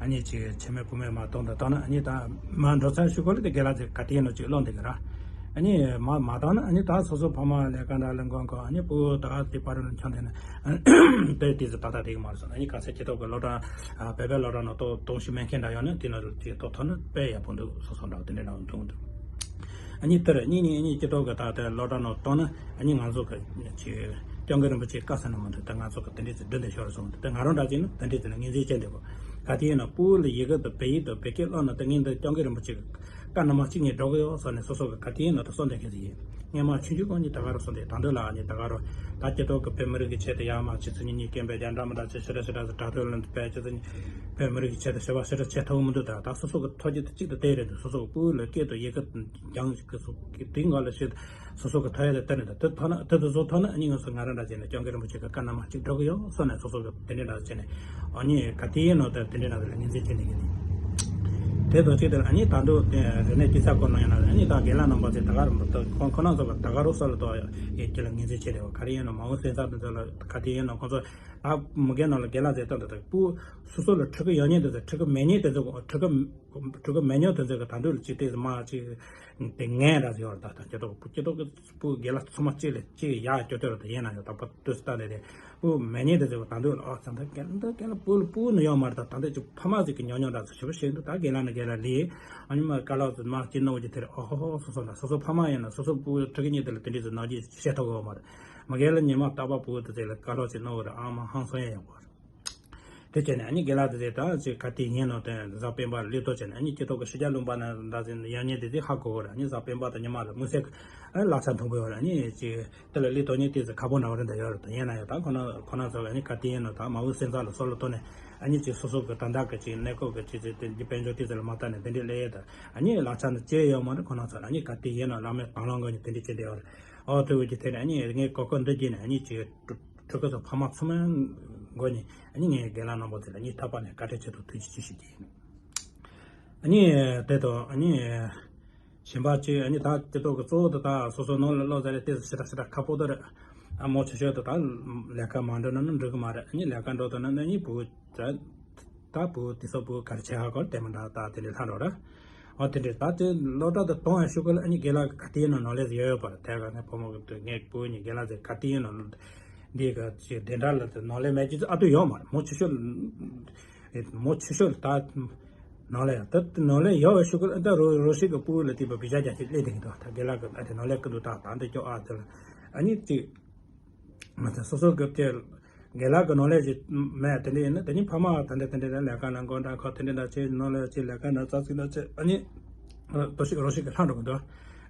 ཨ་ནི་ཅིག་ཆེ་མེད་བུ་མེད་མ་བཏང་དང་བཏང་ན་ཨ་ནི་ད་མ་འགྲོ་ཚར་ཞུ་གོ་ལ་དེ་དགེ་ལགས་ཚེ་ག་དེ་ཡིན་ན་ཅིག་བློ་འདི་ག་ར། ཨ་ནི་མ་མ་བཏང་ན་ཨ་ནི་ད་སོ་སོ་ཕ་མ་ལས་ཀ་འདྲ་ལ་མགོན་ཁོ་ཨ་ནི་ཕྲུ་གུ་ད་ག་དེ་པར་ལ་འཆང་དེ་ན་དེ་དེ་ཚོ་ད་ད་དེ་ག་མ་རེད་སོང་ཨ་ནི་ག་ཚད་ཇེ་ཐོག་གི་སློབ་གྲྭ་བོད་པའི་སློབ་གྲྭ་ནང་ཏོག་ཏོག་ཤི་མེད་མཁན་འདྲ་ཡོད་ན་དེ་ན་ཅིག་ཏོག་ཐོན་ན་དཔེ་ཡག་པོ་འདུག་སོ་སོ་འདྲ་དེ་འདྲ་འདྲ་འདུག་འདུག་ཨ་ནི་དེར་གཉིས་ནས་གཉིས་ཀྱི་ཐོག་གི་ད་ལྟ་སློབ་གྲྭ་ནང་གཏོང་ན་ཨ་ནི་ང་ཚོ་གི་ཅིག་སྐྱབས་མགོན་རིན་པོ་ཆེ་བཀའ་ཟེར་ན་མི་འདུག་ད་ང་ཚོ་གི་དེ་འདྲའི་ཚེ་འདི་འདི་ཤོར་སོང་ད་ང་རང་འདྲ་ཅིག་ན་དེ་འདྲའི་ཚེ་ལ་ངོས་འཛིན་བྱས་འདུག་གོ་ག་དེ་ཡིན་ན་ཕྲུ་གུ་ལ་ཡི་གེ་དང་བོད་ཡིག་དང་བོད་སྐད་བསླབ་ན་ད་ངས་འདི་སྐྱབས་མགོན་རིན་པོ་ཆེ་གི་བཀའ་རྣམ་པ་གཅིག་ངས་སྒྲོག་གི་ཡོད་ཟེར་ནས་སོ་སོ་གི་ག་དེ་ཡིན་ན་ད་གསོ་འདེབས་མཁན་ཚོ་ཡིན། སྔོན་མ་ཆུང་ཆུང་སྒང་ནས་ད་ག་རུ་སོང་སྟེ་ད་འདོད་ལ་ནི་ད་ག་རུ་ད་སྤྱི་ཚོགས་ཀྱི་བོད་མི་རིགས་ཀྱི་ཆེད་དུ་ཡར་མར་ཆུ་ཚོད་གཉིས་གཉིས་སྐད་འབོད་རྒྱག་འདྲ་མི་འདྲ་ཆེ་ཞེ་དྲག་ཞེ་དྲག་ཏུ་དྲག་ཏུ་ལ་འདི་བས་ཆུ་ཚོད་གཉིས་བོད་མི་རིགས་ཀྱི་ཆེད་དུ་ཞེ་བ་ཞེ་དྲག་བྱེད་ཐུབ་མི་འདུག་ད་ད་སོ་སོ་གི་ཐོབ་རྒྱུ་དེ་གཅིག་ཏུ་དེ་རེད་འདུག་སོ་སོ་གི་ཕྲུ་གུ་ལ་སྐད་དང་ཡི་གེ་སྦྱང་གི་སོ་གི་དེའི་སྒང་ལ་ཞེ་སོ་སོ་གི་ཐོབ་ཡ་དེ་དེ་རེད་འདུག་དེ་ཐོབ་ན་དེ་དུ་བཟོ་ཐུབ་ན་ཨ་ནི་ང་ཚོ་ང་རང་འདྲ་བྱས་ནས་སྐྱབས་མགོན་རིན་པོ་ཆེ་གི་བཀའ་རྣམ་པ་གཅིག་སྒྲོག་གི་ཡོད་སོ་ནས་སོ་སོ་གི་དེ་འདྲ་འདྲ་བྱས་ནས། ཨ་ནི་ག་དེའི་ནང་དུ་དེ་འདྲའི་ནང་དུ་ངོས་འཛིན་བྱེད་ནས་ཡིན། དེ་དང་གཅིག་ཏུ་ཨ་ནི་ད་དུང་དེ་རིག་གནས་སྤྱི་ཚོགས་སྐོར་ནང་ཡིན་ན་ཨ་ནི་ད་རྒན་ལགས་རྣམ་པ་ཚོས་ད་ག་རུ་མི་ཐུབ་ཁོང་ཁོ་རང་ཚོ་གི་ད་ག་རུ་སོ་ལ་ཏོག་ཡོད་ཀྱི་ལ་ངོས་འཛིན་བྱེད་རེད་བ་ག་རེ་ཡིན་ན་མ་འོངས་སེམས་ཚབ་དེ་ཚོ་ལ་ག་དེ་ཡིན་ན་ཁོང་ཚོ་ད་མི་རྒན་ནང་ལ་རྒན་ལགས་ཚོས་ད་འདི་ད་ཕྲུ་གུ་སོ་སོ་ལ་ཕྲུ་གུ་ཡོད་མཁན་དེ་ཚོ་ཕྲུ་གུ་མེད་མཁན་དེ་ཚོ་ཕྲུ་གུ་ཕྲུ་གུ་མེད་མཁན་དེ་ཚོ་གི་ད་འདོད་ལ་ཅིག་ཏོག་ཙམ་མ་ཅིག་དེ་ངན་ར་ཡོད་ར་ད་ད་སྐྱེ་ཐོག་སྐྱེ་ཐོག་གི་ཕྲུ་གུ་རྒན་ལགས་ཚང་མ་གཅིག་ལས་གཅིག་ཡག་སྐྱོ་སྟེར་བ་དང་ཡིན་ན་ཡང་དག་པ་དུས་སུ་ལྟ་ནས་རེད། ཕྲུ་གུ་མེད་མཁན་དེ་ཚོ་ད་འདོད་ཨ་ཙང་ད་རྒན་ད་རྒན་ལགས་ཕྲུ་གུ་ཕྲུ་གུ་ནི་ཡོད་མ་རེད། ད་ད་འདོད་ཀྱི་ཕ་མ་ཟིག་གི་ཉོ་ཉོ་འདྲ་ཚོ་ཞེ་པོ་ཞིག་འདུག་ད་རྒན་ལགས་ནི་རྒན་ལགས་ལས་ཨ་ནི་མ་དཀའ་ལས་ཚོ་མ་སྐྱེ་ནོ་གི་དེ་རེད། ཨོ་ཧོ་ཧོ་སོ་སོ་ན་སོ་སོ་ཕ་མ་ཡིན་ན་སོ་སོ་ཕྲུ་གུ་ཕྲུ་གུ་གཉིས་དེ་ལ་དེ་འདྲས་ཚོ་ནང་རྒྱུ་བཤད་ཐུབ་གི་ཡོད་མ་རེད། མ་རྒན་ལགས་ཉི་མ་རྟག་པར་ཕྲུ་གུ་དེ་ཚོ་ལ་དཀའ་ལས་ཚོ་ནོ་གི་རེད། ཨ་མ་ཧང་སང་ཡ་ཡོད་གི་རེད། དེ་བྱས་ནས་ཨ་ནི་རྒན་ལགས་དེ་ཚོས་ད་ཅིག་ག་དེ་ཡིན་ནོ་དེ་གཟའ་སྤེན་པ་ལ་སླེབས་ཐོག་བྱས་ནས་ཨ་ནི་སྤྱི་ཚོགས་ཀྱི་ཕྱི་རྒྱལ་ལུང་པ་ན་འདྲ་ཟིན་ཡང་ཉིན་དེ་ཚོས་ཧ་གོ་གི་རེད། ཨ་ནི་གཟའ་སྤེན་པ་དང་ཉི་མ་ལ་དམིགས་བསལ་གྱི་ཨ་ནི་གླ་ཆ་མཐོན་པོ་ཡོད་རེད། ཨ་ནི་ཅིག་དེ་ལ་སླེབས་ཐོག་ཉིན་དེ་ཚོ་ཁ་པོ་འདྲ་བོ་རེ་འདྲ་ཡོད་རེད། དེ་ཡིན་ན་ཡང་ད་ཁོ་ན་ཁོ་ན་ཚོ་ལ་ཨ་ནི་ག་དེ་ཡིན་ནོ་ད་མ་འོངས་སེམས་ཚབ་ལ་སོ་ལ་ཐོག་ནས་ཨ་ནི་ཅིག་སོ་སོ་གི་ད་ལྟ་གི་ཅིག་གནས་སྐབས་ཀྱི་ཅིག་ཅིག་དེ་དཔལ་འབྱོར་དེ་ཚོ་ལ་མ་ལྟ་ནས་དེ་འདྲའི་སླེབས་ཡས་ད་ཨ་ནི་གླ་ཆ་འདི་ཅི་ཡོད་མ་རེད། ཁོ་ན་ཚོ་ལ་ཨ་ནི་ག་དེ་ཡིན་ནོ་བླ་མའི་དང་བླངས་སྒོ་ནས་དེ་འདྲ་བྱེད་བསྡད་ཡོད་རེད། ཨོ་དེ་འུ་ཅི་དེ་ནས་ཨ་ནི་ངས་གོ་སྐབས་འདི་བརྒྱུད་ནས་ཨ་ནི་ཅིག་ཕྲུ་གུ་ཚོ་ཕ་མ་ཚང་མའི་སྒོ་ནས་ཨ་ནི་ངས་རྒན་ལགས་རྣམ་པ་ཚོ་ལ་ཨ་ནི་ཐོག་མ་ནས་བཀའ་དྲིན་ཆེ་དང་ཐུགས་རྗེ་ཆེ་ཞུ་རྒྱུ་ཡིན། ཨ་ནི་དེ་དང་ཨ་ནི་གཞན་པ་ཅིག་ཨ་ནི་ད་དེ་ཐོག་གི་གཙོ་བོ་དེ་ད་སོ་སོ་ནང་ལ་ལོག་ཟེར་ཏེ་ཞེ་དྲག་ཞེ་དྲག་ཁག་པོ་དེ་རེད། ཨ་མོ་ཆེ་ཤོས་དེ་ད་ལས་ཀ་མ་འགྲོ་ན་ནི་འགྲིག་གི་མ་རེད། ཨ་ནི་ལས་ཀ་འགྲོ་ཐུབ་ན་ནི་ཨ་ནི་བུ་ད་ད་བུ་དེ་ཚོ་བུ་ག་རེ་བྱེད་ཧ་གོ་དེ་མི་འདྲ་ད་དེ་འདྲའི་ལྷ་འགྲོ་ར། ཨོ་དེ་འདྲས་ད་དེ་སློབ་གྲྭ་དུ་གཏོང་ཡ་ཤུ་གུ་ལ་ཨ་ནི་རྒན་ལགས་ཀྱི་ག་དེ་ཡིན་ན་ནོར་ལས་ཡོད་ཡོད་པ་རེད། དེ་ག་ངའི་བུ་མོ་གི་དུ་ངའི་བུ་གཉིས་རྒན་ལགས་ཚོས་ག་དེ་ཡིན་ན་འདི་ག་ཅིག་དེ་འདྲ་ལ་དུ་ནོར་ལས་མེད་ཀྱི་ཨ་དུ་ཡོད་མ་རེད། མོ་ཆེ་ཤོས་མོ་ཆེ་ཤོས་ལ་ད་ནོར་ལས་ཡ་ད་དེ་ནོར་ལས་ཡོད་པ་ཤུ་གུ་ལ་ད་རོ་རོ་ཤི་གི་བུ་ལ་དེ་བ་བི་ཤ་རྒྱ་ཆེ་སླེབས་དེ་གི་འདུག་ད་རྒན་ལགས་ཀྱི་ཨ་དེ་ནོར་ལས་ཀི་འདུག་ད་ད་འདི་སྐྱོ་ཨ་དེ་ལ་ཨ་ནི་ཅིག་མ་ཚད་སོ་སོ་གི་དེ་རྒན་ལགས་ཀྱི་ནོར་ལས་ཞིག་མེད་དེ་འདྲ་ཡིན་ན་དེ་ནི་ཕ་མ་དེ་འདྲ་དེ་འདྲ་ལ་ལས་ཀ་ལ་མགོ་འདྲ་ཁོ་དེ་འདྲ་འདྲ་ཆེ་ནོར་ལས་ཆེ་ལས་ཀ་འདྲ་རྩ་ཚིག་འདྲ་ཆེ་ཨ་ནི་རོ་ཤིག་རོ་ཤིག་གི་ལྷ་འགྲོ་གི་འདུག་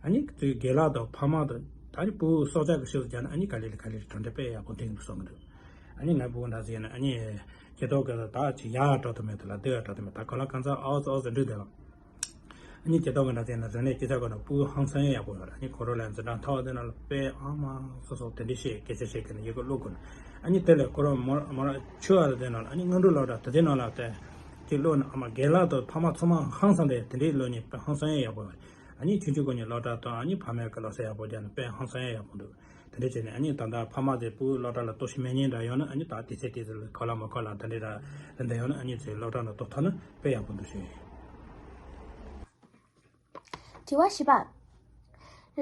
ཨ་ནི་དེ་རྒན་ལགས་དང་ཕ་མ་དང་ད་ནི་བུ་སྲོག་ཆགས་ཀྱི་ཤུགས་སུ་བྱས་ན་ཨ་ནི་ག་ལེ་ལ་ག་ལེ་ལ་གྲུབ་འབྲས་དཔེ་ཡག་པོ་འདིང་གི་འདུག་བསམ་གི་འདུག་ཨ་ནི་ང་བུ་འདྲ་ཟེར་ན་ཨ་ནི་སྐྱེ་ཐོག་གི་ད་ཅི་ཡག་འགྲོ་ཐུབ་མེད་དུ་ལ་སྡུག་ཡག་འགྲོ་ཐུབ་མེད་ད་ག་ལ་གང་ཚ་ཨའོ་ཙི་ཨའོ་ཙི་འདྲུད་དེ་ལ། ཨ་ནི་དེ་དག་གི་ནང་དེ་ན་རིག་གནས་སྤྱི་ཚོགས་ཀྱི་ནང་ཕྲུ་གུ་ཧང་སང་ཡག་པོ་ཡོད་རེད། ཨ་ནི་ཁོ་རང་ལ་འཛིན་གྲྭ་མཐོ་བ་དེ་ནང་ལ་དཔེ་ཨ་མ་སོ་སོ་དེ་འདྲ་བཤད་སྐད་ཆ་བཤད་མཁན་ཡི་གེ་ཀློག་དགོས་ན། ཨ་ནི་དེ་ལས་ཁོ་རང་མོ་མོ་རང་ཆུང་བ་ལ་དེ་ནང་ལ་ཨ་ནི་སྔོན་འགྲོ་སློབ་གྲྭ་དེ་དེ་ནང་ལ་དེ་དེ་ཀློག་ན་ཨ་མ་རྒན་ལགས་དང་ཕ་མ་ཚང་མ་ཧང་སང་དེ་དེ་འདྲའི་ཀློག་ནས་དཔེ་ཧང་སང་ཡག་ཡག་པོ་ཡོད་རེད། ཨ་ནི་ཆུང་ཆུང་ཀུན་ནས་སློབ་གྲྭ་དང་ཨ་ནི་ཕ་མའི་གི་ལོ་ཚད་ཡག་པོ་རྒྱག་ན་དཔེ་ཧང་སང་ཡག་ཡག་པོ་འདུག་དེ་འདྲ་བྱས་ནས་ཨ་ནི་ད་ལྟ་ཕ་མ་དེ་ཕྲུ་གུ་སློབ་གྲྭ་ལ་གཏོང་ཤེས་མེད་མཁན་འདྲ་ཡོང་ན། ཨ་ནི་ད་དེ་ཚེ་དེ་ཚེ་ལ་ག་ལ་མ་ག་ལ་དེ་འདྲ་ར་རེད་འདྲ་ཡོང་ན། ཨ་ནི་ཚེ་སློབ་གྲྭ་ནང་གཏོང་ཐུབ་ན་དཔེ་ཡག་པོ་འདུག་ཞུ་ཡིན། དྲི་བ་བཞི་པ།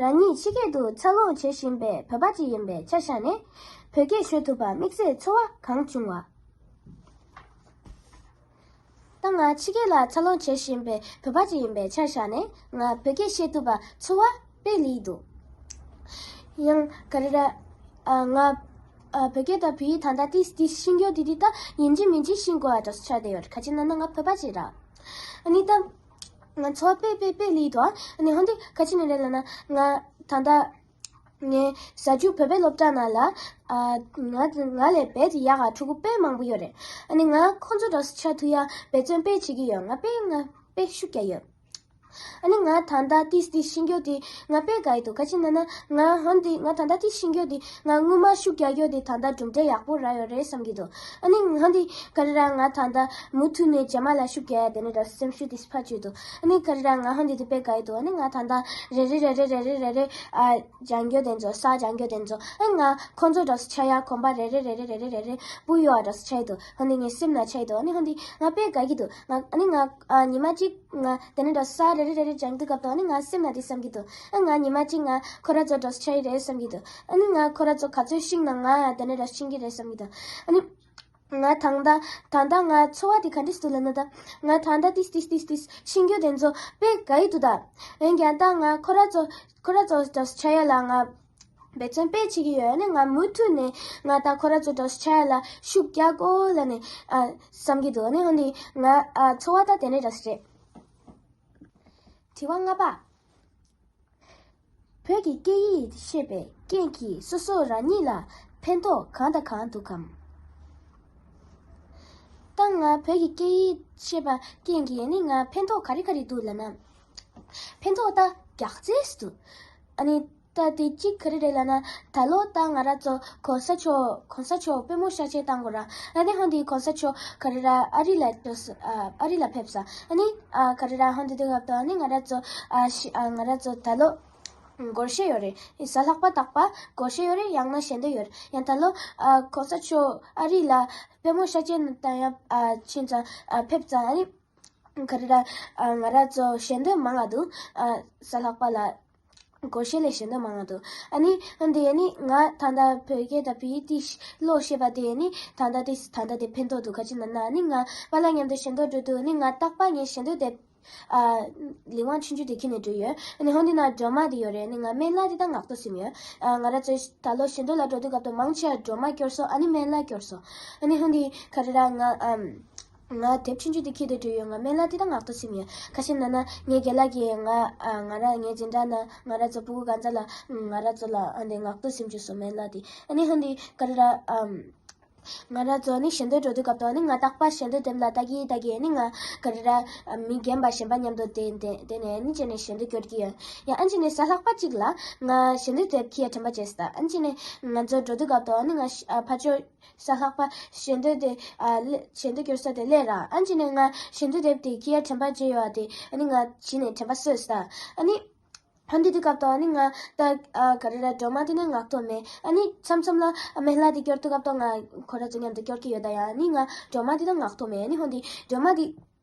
རང་ཉིད་ཕྱི་རྒྱལ་དུ་འཚར་ལོངས་བྱེད་བཞིན་པའི་བོད་པ་ཅིག་ཡིན་པའི་ཆ་བཞག་ནས། བོད་སྐད་ཤོད་ཐུབ་པར་དམིགས་བསལ་ཚོར་བ་གང་བྱུང་བ། ད་ང་ཕྱི་རྒྱལ་ལ་འཚར་ལོངས་བྱེད་བཞིན་པའི་བོད་པ་ཅིག་ཡིན་པའི་ཆ་བཞག་ནས། ང་བོད་སྐད་བཤད་ཐུབ་པ་ཚོར་བ་དཔེ་ལེགས་འདུག་ཡང་ག་རེ་ར། ཨ་ང་ཨ་བོད་སྐད་དང་བོད་ཡིག་ད་ལྟ་ཏིས་ཏིས་ཤེས་རྒྱུ་དེ་དེ་ད་ཡིན་གཅིག་མིན་གཅིག་ཤེས་དགོས་པ་འདྲ་ཆགས་བསྡད་ཡོད། ག་ཅི་ན་ན་ང་བོད་པ་ཅིག་ར། ཨ་ནི་ད་ང་ཚོར་བ་དཔེ་དཔེ་དཔེ་ལེགས་འདུག་ཨ་ནི་ཧོན་དེ་ག་ཅི་ནས་རེད་ལབ་ན། ང་ད་ལྟ་ངའི་ཟ་རྒྱུ་བོད་པའི་སློབ་གྲྭ་ནང་ལ། ཨ་ང་ང་ལས་རྦད་དེ་ཡག་ག་ཕྲུ་གུ་དཔེ་མང་པོ་ཡོད་རེད། ཨ་ནི་ང་ཁོང་ཚོ་འདྲ་ཆགས་ཐུབ་ཡ་འབད་བརྩོན་དཔེ་བྱེད་ཀྱི་ཡོད། ང་དཔེ་ང་དཔེ་ཤུགས་རྒྱག་ཡོད། ཨ་ནི་ང་ད་ལྟ་ཏིས་ཏིས་ཤེས་རྒྱུ་དེ་ང་དཔེ་དགའ་ཡི་འདུག་ག་ཅི་ན་ན་ང་ཧོན་དེ་ང་ད་ལྟ་ཏིས་ཤེས་རྒྱུ་དེ་ང་སྔོན་མ་ཤུགས་རྒྱག་རྒྱུ་དེ་ད་ལྟ་གྲུབ་འབྲས་ཡག་པོ་རག་ཡོད་རེད་བསམ་གྱི་འདུག་ཨ་ནི་ཧོན་དེ་ག་རེ་ར་ང་ད་ལྟ་མུ་མཐུད་ནས་རྗེས་མ་ལ་ཤུགས་རྒྱག་ཡ་དེ་ནས་འདྲ་སེམས་ཤུགས་དེ་ཕར་བཅུག་འདུག་ཨ་ནི་ག་རེ་ར་ང་ཧོན་དེ་དེ་དཔེ་དགའ་ཡི་འདུག་ཨ་ནི་ང་ད་ལྟ་རེ་རེ་རེ་རེ་རེ་རེ་རེ་རེ་ཨ། སྦྱང་རྒྱུ་དེ་ཚོ་ས་སྦྱང་རྒྱུ་དེ་ཚོ་ཨ་ང་ཁོང་ཚོ་འདྲ་ཆགས་ཡ་གོམ་པ་རེ་རེ་རེ་རེ་རེ་རེ་རེ་རེ་སྤོ་ཡོད་ཨ་འདྲ་ཆགས་ཡི་འདུག་ཧོན་དེ་ངའི་སེམས་ན་ཆགས་ཡི་འདུག་ཨ་ནི་ཧོན་དེ་ང་དཔེ་དགའ་གི་འདུག་ང་ཨ་ནི་ང་ཨ་ཉི་མ་གཅིག་ང་དེ་ནས་འདྲ་ས་རེ་རེ་རེ་རེ་སྦྱང་དུས་སྐབས་དུ་ཨ་ནི་ང་སེམས་ན་དེ་བསམ་གི་འདུག་ཨ་ང་ཉི་མ་གཅིག་ང་ཁོ་ར་ཚོ་འདྲ་ཆགས་ཡི་རེད་བསམ་གི་འདུག་ཨ་ནི་ང་ཁོ་ར་ཚོ་ག་ཚོད་ཤེས་ན་ང་དེ་ནས་འདྲ་ཤེས་ཀྱི་རེད་བསམ་གི་འདུག་ཨ་ནི། ང་ད་ལྟ་ད་ལྟ་ང་ཚོར་བ་དེ་ག་འདྲ་ཞིག་འདུག་ལབ་ན། ད་ང་ད་ལྟ་ཏིས་ཏིས་ཏིས་ཏིས་ཤེས་རྒྱུ་དེ་ཚོ་དཔེ་དགའ་ཡི་འདུག་ད་འོན་ཀྱང་ད་ང་ཁོ་ར་ཚོ་ཁོ་ར་ཚོ་འདྲ་ཆགས་ཡ་ལ་ང་འབད་བརྩོན་དཔེ་བྱེད་ཀྱི་ཡོད། ཨ་ནི་ང་མུ་མཐུད་ནས་ང་ད་ཁོ་ར་ཚོ་འདྲ་ཆགས་ཡ་ལ་ཤུགས་རྒྱག་དགོས་ལབ་ནས་ཨ་བསམ་གྱི་འདུག་ཨ་ནི་ཧོན་དེ་ང་ཨ་ཚོར་བ་ད་དེ་འདྲ་རེད། དྲི་བ་ལྔ་པ། བོད་ཀྱི་སྐད་ཡིག་ཤེས་པའི་རྐྱེན་གྱིས་སོ་སོ་རང་ཉིད་ལ་ཕན་ཐོགས་གང་དང་གང་འདུག་གམ། ད་ང་བོད་ཀྱི་སྐད་ཡིག་ཤེས་པ་རྐྱེན་གྱིས་ནི་ང་ཕན་ཐོགས་ག་རེ་ག་རེ་འདུག་ལབ་ན། ཕན་ཐོགས་ད་རྒྱག་རྩེས་འདུག་ཨ་ནི་ད་དེ་གཅིག་ག་རེ་རེད་ལབ་ན། ད་ལོ་ད་ང་ར་ཚོ་གོང་ས་མཆོག་གོང་ས་མཆོག་པུས་མོ་གཤགས་བཅོས་བཏང་དགོས་ར། ཨ་ནི་ཧོན་དེ་གོང་ས་མཆོག་ག་རེ་ར་ཨ་རི་ལ་འགྲོ་ས་ཨ་ཨ་རི་ལ་ཕེབས་ས། ཨ་ནི་ཨ་ག་རེ་ར་ཧོན་དེ་དུས་སྐབས་དུ་ཨ་ནི་ང་ར་ཚོ་ཨ་ཤི་ཨ་ང་ར་ཚོ་ད་ལོ་སྒོར་གཞས་ཡོད་རེད། གཟའ་ལྷག་པ་རྟག་པ་སྒོར་གཞས་ཡོད་རེད། ཡང་ན་ཞལ་འདོན་ཡོད་རེད། ཡང་ད་ལོ་ཨ་གོང་ས་མཆོག་ཨ་རི་ལ་པུས་མོ་གཤགས་བཅོས་བཏང་ཡ་ཨ་ཕྱིན་ཙང་ཨ་ཕེབས་ཙང་། ཨ་ནི་ག་རེ་ར་ཨ་ང་ར་ཚོ་ཞལ་འདོན་མང་ང་འདུག་ཨ་གཟའ་ལྷག་པ་ལ་སྒོར་གཞས་ལས་ཞལ་འདོན་མང་ང་འདུག་ཨ་ནི་འདི་ཨ་ནི་ང་ད་ལྟ་བོད་སྐད་དང་བོད་ཡིག་ཏིས་ཀློག་ཤེས་པ་དེ་ཨ་ནི་ད་ལྟ་ཏིས་ད་ལྟ་དེ་ཕན་ཐོགས་འདུག་ག་ཅི་ན་ན་ཨ་ནི་ང་པཱ་ལགས་མཉམ་དུ་ཞལ་འདོན་འགྲོ་དུས་ཨ་ནི་ང་རྟག་པར་ངས་ཞལ་འདོན་དེབ་ཨ་ལི་ཝང་ཆུང་ཆུང་དེ་ཁྱེར་ནས་འགྲོ་ཡོད། ཨ་ནི་ཧོན་དེ་ན་སྒྲོལ་མ་དེ་ཡོད་རེད། ཨ་ནི་ང་སྨན་བླ་དེ་ད་ངག་ཐོག་སིམ་ཡོད། ཨ་ང་ར་ཚོ་ད་ལོ་ཞལ་འདོན་ལ་འགྲོ་དུས་སྐབས་དུ་མང་ཆེ་བ་སྒྲོལ་མ་སྐྱོར་སོང་། ཨ་ནི་སྨན་བླ་སྐྱོར་སོང་། ཨ་ནི་ཧོན་དེ་ག་རེ་ར་ང་ཨམ། ང་དེབ་ཆུང་ཆུང་དེ་ཁྱེར་ཏེ་འགྲོ་ཡོད། ང་སྨན་བླ་དེ་ད་ངག་ཐོག་སིམ་ཡོད། ཁ་ཤས་ན་ན་ངའི་རྒན་ལགས་ཀྱིས་ང་ཨ་ང་ར་ངའི་འཛིན་གྲྭ་ན་ང་ར་ཚོ་ཕྲུ་གུ་གང་ཚ་ལ་ང་ར་ཚོ་ལ་ཨ་འདི་ངག་ཐོག་སིམ་བཅུག་སོང་སྨན་བླ་དེ། ཨ་ནི་ཧོན་དེ་ག་རེ་ར་ཨམ། ང་ར་ཚོ་ནི་ཞལ་འདོན་འགྲོ་དུས་སྐབས་དུ་ནི་ང་རྟག་པར་ཞལ་འདོན་དེབ་ལ་ལྟ་གི་ལྟ་གི་ནི་ང་ག་རེ་ར་མི་རྒན་པ་གཞན་པ་མཉམ་དུ་དེ་དེ་དེ་ནས་ནི་བྱས་ནས་ཞལ་འདོན་སྐྱོར་གྱི་ཡོད། ཡང་ཨ་ནི་བྱས་ནས་གཟའ་ལྷག་པ་གཅིག་ལ་ང་ཞལ་འདོན་དེབ་ཁྱེར་དྲན་པ་བརྗེད་སོང་། ཨ་ནི་བྱས་ནས་ང་ཚོ་འགྲོ་དུས་སྐབས་དུ་ནི་ང་ཨ་ཕར་ཕྱོགས་གཟའ་ལྷག་པ་ཞལ་འདོན་དེ་ཨ་ལེ་ཞལ་འདོན་སྐྱོར་ས་དེ་སླེབས་ར། ཨ་ནི་བྱས་ནས་ང་ཞལ་འདོན་དེབ་དེ་ཁྱེར་དྲན་པ་བརྗེད་ཡོད་པ་དེ་ཨ་ནི་ང་གཞི་ནས་དྲན་པ་གསོས་སོང་། ཨ་ནི། ཧོན་དེ་དུས་སྐབས་དུ་ཨ་ནི་ང་ད་ཨ་ག་རེ་ར་སྒྲོལ་མ་དེ་ནི་ངག་ཐོག་མེད། ཨ་ནི་མཚམས་མཚམས་ལ་སྨན་བླ་དེ་སྐྱོར་དུས་སྐབས་དུ་ང་ཁོ་ར་ཚོ་མཉམ་དུ་སྐྱོར་གྱི་ཡོད། ད་ཡང་ཨ་ནི་ང་སྒྲོལ་མ་དེ་ད་ངག་ཐོག་མེད། ཨ་ནི་ཧོན་དེ་སྒྲོལ་མ་དེ་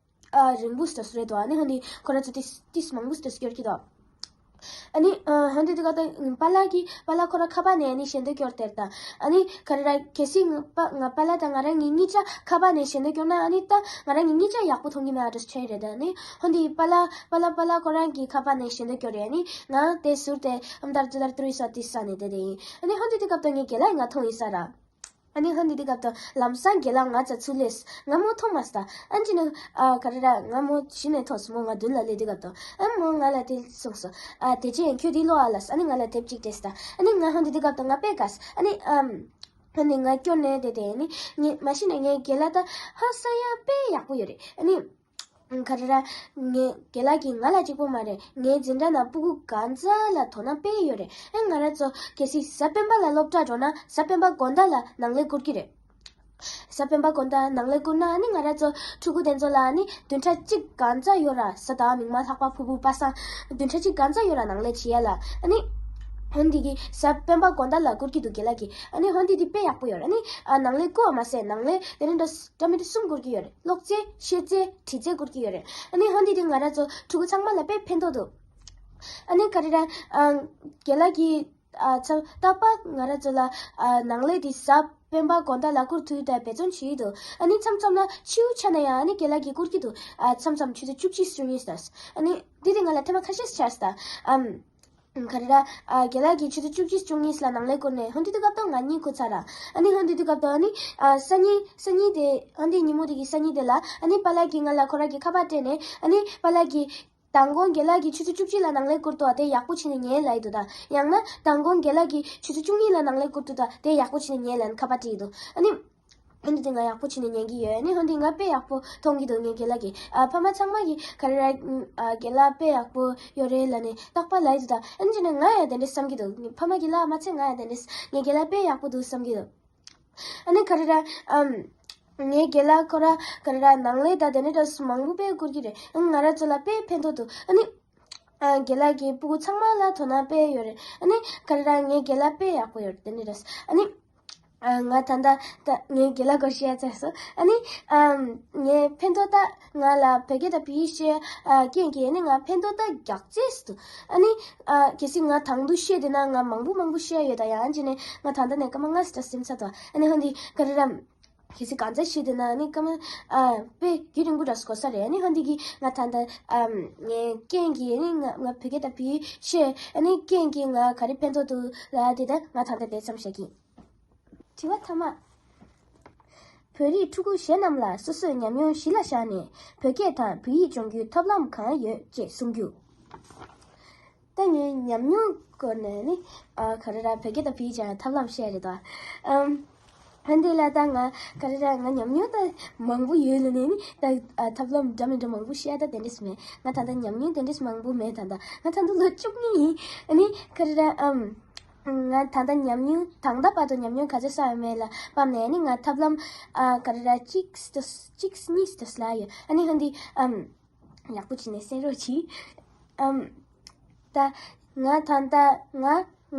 ཨ་རིང་པོ་སུ་རེད་དོ། ཨ་ནི་ཧོན་དེ་ཁོ་ར་ཚོ་ཏིས་ཏིས་མང་པོ་སུ་སྐྱོར་གྱི་དོ། ཨ་ནི་ཨ་ཧོན་དེ་དུས་སྐབས་དུ་པཱ་ལགས་ཀྱིས་པཱ་ལགས་ཁོ་ར་ཁ་པར་ནས་ཨ་ནི་ཞལ་འདོན་སྐྱོར་དེར་ད། ཨ་ནི་ག་རེ་ར་གལ་སྲིད་ང་པ་ང་པཱ་ལགས་དང་ང་རང་གཉིས་གཉིས་ཆ་ཁ་པར་ནས་ཞལ་འདོན་སྐྱོར་ན་ཨ་ནི་ད་ང་རང་གཉིས་གཉིས་ཆ་ཡག་པོ་མཐོང་གི་མེད་ཨ་འདྲ་ཆགས་ཡོད་རེད། ད་ཨ་ནི་ཧོན་དེ་པཱ་ལགས་པཱ་ལགས་པཱ་ལགས་ཁོ་རང་གི་ཁ་པར་ནས་ཞལ་འདོན་སྐྱོར་རེད། ཨ་ནི་ང་དེ་ཟུར་དེ་ཨམ་དར་ཙུ་དར་ཏུ་རི་ས་ཏི་ས་ནས་དེ་དེ་ཡིན། ཨ་ནི་ཧོན་དེ་དུས་སྐབས་དུ་ངའི་རྒན་ལགས་ང་མཐོང་ཡིན་ས་ར། ཨ་ནི་ཧོན་དེ་དུས་སྐབས་དུ་ལམ་སང་རྒན་ལགས་ང་ཚ་ཚུར་སླེབས། ང་མོ་མཐོང་མ་སོང་། ཨ་ནི་ཅི་ནས་ཨ་ག་རེ་ར་ང་མོ་གཞི་ནས་མཐོང་སོང་། མོ་ང་མདུན་ལ་སླེབས་དུས་སྐབས་དུ་ཨ་མོ་ང་ལ་དེ་གསུངས་སོང་། ཨ་དེ་ཅི་ཡིན་ཁྱོད་དེ་ལོ་ཨ་ལ་ཨ་ནི་ང་ལ་དེབ་ཅིག་སྤྲད་སོང་། ཨ་ནི་ང་ཧོན་དེ་དུས་སྐབས་དུ་ང་དཔེ་དགའ་སོང་། ཨ་ནི་ཨམ། ཨ་ནི་ང་སྐྱོར་ནས་དེ་དེ་ནི་ངས་མ་གཞི་ནས་ངའི་རྒན་ལགས་ད་ཧང་སང་ཡ་དཔེ་ཡག་པོ་ཡོད་རེད། ཨ་ནི་ ག་རེ་ར། ངའི་རྒན་ལགས་ཀྱིས་ང་ལ་གཅིག་པོ་མ་རེད། ངའི་འཛིན་གྲྭ་ནང་སྤུ་གུ་གང་ཚ་ལ་དོ་སྣང་དཔེ་ཡོད་རེད། ཨ་ང་རང་ཚོ་གལ་སྲིད་གཟའ་སྤེན་པ་ལ་སློབ་གྲྭ་འགྲོ་ན་གཟའ་སྤེན་པ་དགོང་དག་ལ་ནང་ལས་བསྐུར་གྱི་རེད། གཟའ་སྤེན་པ་དགོང་དག་ནང་ལས་བསྐུར་ན་ཨ་ནི་ང་རང་ཚོ་ཕྲུ་གུ་དེ་ཚོ་ལ་ཨ་ནི་བདུན་ཕྲག་གཅིག་གང་ཚ་ཡོད་ར། གཟའ་ཟླ་བ་མིག་དམར་ལྷག་པ་ཕུར་བུ་པ་སངས་བདུན་ཕྲག་གཅིག་གང་ཚ་ཡོད་ར་ནང་ལས་བྱེད་ཡ་ལ། ཨ་ནི་ཧོན་དེ་གི་གཟའ་སྤེན་པ་དགོང་དག་ལ་བསྐུར་གྱི་འདུག་རྒན་ལགས་ཀྱིས། ཨ་ནི་ཧོན་དེ་དེ་དཔེ་ཡག་པོ་ཡོད་ར། ཨ་ནི་ཨ་ནང་ལས་བསྐུར་བ་མ་ཟད་ནང་ལས་དེ་ནི་འདྲ་འདྲ་མི་འདྲ་གསུམ་བསྐུར་གྱི་ཡོད་རེད། ཀློག་རྩལ། བཤད་རྩལ། བྲིས་རྩལ་བསྐུར་གྱི་ཡོད་རེད། ཨ་ནི་ཧོན་དེ་དེ་ང་རང་ཚོ་ཕྲུ་གུ་ཚང་མ་ལ་དཔེ་ཕན་ཐོགས་འདུག་ཨ་ནི་ག་རེ་ར། ཨ་རྒན་ལགས་ཀྱིས། ཨ་ཚ་རྟག་པར་ང་རང་ཚོ་ལ་ཨ་ནང་ལས་དེ་གཟའ་སྤེན་པ་དགོང་དག་ལ་བསྐུར་ཐུབ་ཡོད་ད་འབད་བརྩོན་བྱེད་ཀྱི་འདུག་ཨ་ནི་མཚམས་མཚམས་ལ་ཕྱི་དྲོ་ཆ་ན་ཡང་ཨ་ནི་རྒན་ལགས་ཀྱིས་བསྐུར་གྱི་འདུག་ཨ་མཚམས་མཚམས་ཆུ་ཚོད་བཅུ་གཅིག་བཅུ་གཉིས་ལྟར། ཨ་ནི་འདི་དེ་ང་ལ་ཐེངས་མ་ཁ་ཤས་ཆགས་སོང་ད། ཨམ། ག་རེ་ར། ཨ་རྒན་ལགས་ཀྱིས་ཆུ་ཚོད་བཅུ་གཅིག་བཅུ་གཉིས་ལ་ནང་ལས་བསྐུར་ནས་ཧོན་དེ་དུས་སྐབས་དང་ང་གཉིད་ཁུག་ཚར་ར། ཨ་ནི་ཧོན་དེ་དུས་སྐབས་དང་ཨ་ནི་ཨ་སང་ཉིན་སང་ཉིན་དེ་ཧོན་དེ་ཉིན་མོ་དེ་གི་སང་ཉིན་དེ་ལ་ཨ་ནི་པཱ་ལགས་ཀྱིས་ང་ལ་ཁོ་རང་གི་ཁ་པར་སྤྲད་ནས། ཨ་ནི་པཱ་ལགས་ཀྱིས་མདང་དགོང་རྒན་ལགས་ཀྱིས་ཆུ་ཚོད་བཅུ་གཅིག་ལ་ནང་ལས་བསྐུར་ཏོ་དེ་ཡག་པོ་བྱས་ནས་ཉན་ལབ་ཡི་འདུག་ད་ཡང་ན་མདང་དགོང་རྒན་ལགས་ཀྱིས་ཆུ་ཚོད་བཅུ་གཉིས་ལ་ནང་ལས་བསྐུར་ཏོ་ད་དེ་ཡག་པོ་བྱས་ནས་ཉན་ལབ་ནས་ཁ་པར་སྤྲད་ཡི་འདུག་ཨ་ནི། ཨ་ནི་དེ་ང་ཡག་པོ་བྱས་ནས་ཉན་གྱི་ཡོད། ཨ་ནི་ཧོན་དེ་ང་དཔེ་ཡག་པོ་མཐོང་གི་འདུག་ངའི་རྒན་ལགས་ཀྱིས། ཨ་ཕ་མ་ཚང་མ་གིས་ག་རེ་ར། ཨ་རྒན་ལགས་དཔེ་ཡག་པོ་ཡོད་རེད་ལབ་ནས་རྟག་པར་ལབ་ཡི་འདུག་ད་ཨ་ནི་བྱས་ན་ང་ཡང་དེ་འདྲས་བསམ་གྱི་འདུག་ཕ་མ་གིས་ལབ་མ་ཚད་ང་ཡང་དེ་འདྲས་ངའི་རྒན་ལགས་དཔེ་ཡག་པོ་འདུག་བསམ་གྱི་འདུག་ཨ་ནི་ག་རེ་ར། ཨམ། ངའི་རྒན་ལགས་ཁོ་ར་ག་རེ་ར་ནང་ལས་ད་དེ་འདྲས་འདྲ་མང་པོ་དཔེ་བསྐུར་གྱི་རེད། ཨ་ང་རང་ཚོ་ལ་དཔེ་ཕན་ཐོགས་འདུག་ཨ་ནི། ཨ་རྒན་ལགས་ཀྱིས་སྤུ་གུ་ཚང་མ་ལ་དོ་སྣང་དཔེ་ཡོད་རེད། ཨ་ནི་ག་རེ་ར་ངའི་རྒན་ལགས་དཔེ་ཡག་པོ་ཡོད་རེད་དེ་འདྲས་ར། ཨ་ནི། ཨ་ང་ད་ལྟ་ད་ངའི་རྒན་ལགས་སྐོར་བཤད་ཚར་སོང་། ཨ་ནི་ཨམ་ངའི་ཕན་ཐོགས་ད་ང་ལ་བོད་སྐད་དང་བོད་ཡིག་ཤེས་ཨ་རྐྱེན་གྱིས་ཨ་ནི་ང་ཕན་ཐོགས་ད་རྒྱག་རྩེས་སུ་འདུག་ཨ་ནི་ཨ་གལ་སྲིད་ང་དང་དུ་བཤད་བསྡད་ན་ང་མང་པོ་མང་པོ་བཤད་ཡོད་ད་ཡང་ཅི་ནས་ང་ད་ལྟ་ནས་སྐར་མ་ལྔ་ཙམ་ད་ཟིན་ཚར་འདུག་ཨ་ནི་ཧོན་དེ་ག་རེ་ར། གལ་སྲིད་གང་ཚ་བཤད་བསྡད་ན་ཨ་ནི་སྐར་མ་ཨ་དཔེ་རྒྱུན་རིང་པོ་འདྲ་སུ་གོ་ས་རེད། ཨ་ནི་ཧོན་དེ་གིས་ང་ད་ལྟ་ཨམ་ངའི་རྐྱེན་གྱིས་ཨ་ནི་ང་ང་བོད་སྐད་དང་བོད་ཡིག་ཤེས། ཨ་ནི་རྐྱེན་གྱིས་ང་ག་རེ་ཕན་ཐོགས་འདུག་ལབ་དེ་ད་ང་ད་ལྟ་དེ་ཙམ་བཤད་ཀྱིན། དྲི་བ་མཐའ་མ། བོད་རིགས་ཕྲུ་གུ་གཞན་རྣམས་ལ་སོ་སོའི་ཉམས་མྱོང་གཞི་ལ་བཞག་ནས་བོད་སྐད་དང་བོད་ཡིག་སྦྱོང་རྒྱུའི་ཐབས་ལམ་གང་ཡོད་ཅེས་གསུང་རྒྱུ། ད་ངའི་ཉམས་མྱོང་སྐོར་ནས་ནི་ཨ་ག་རེ་ར་བོད་སྐད་དང་བོད་ཡིག་སྦྱང་ཡ་ཐབས་ལམ་བཤད་རེད་དོ། ཨམ། ཧན་དེ་ལ་ད་ང་ག་རེ་ར་ང་ཉམས་མྱོང་ད་མང་པོ་ཡོད་ལ་ནས་ནི་ད་ཨ་ཐབས་ལམ་འདྲ་མི་འདྲ་མང་པོ་བཤད་ད་དེ་འདྲས་མེད། ང་ད་ལྟ་ཉམས་མྱོང་དེ་འདྲས་མང་པོ་མེད། ད་ལྟ་ང་ད་ལྟ་ལོ་བཅུ་གཉིས་ཡིན། ཨ་ནི་ག་རེ་ར་ཨམ། ང་ད་ལྟ་ཉམས་མྱོང་ད་ལྟ་བར་དུ་ཉམས་མྱོང་ག་ཚོད་བསགས་ཡོད་མེད་ལ་དཔག་ནས་ནི་ང་ཐབས་ལམ་ཨ་ག་རེ་ར་གཅིག་སྟོ་གཅིག་གཉིས་སྟོ་ལ་ཡོད། ཨ་ནི་ཧན་དེ་ཨམ། ཡག་པོ་བྱས་ནས་གསན་རོགས་གྱིས། ཨམ། ད་ང་ད་ལྟ་ང་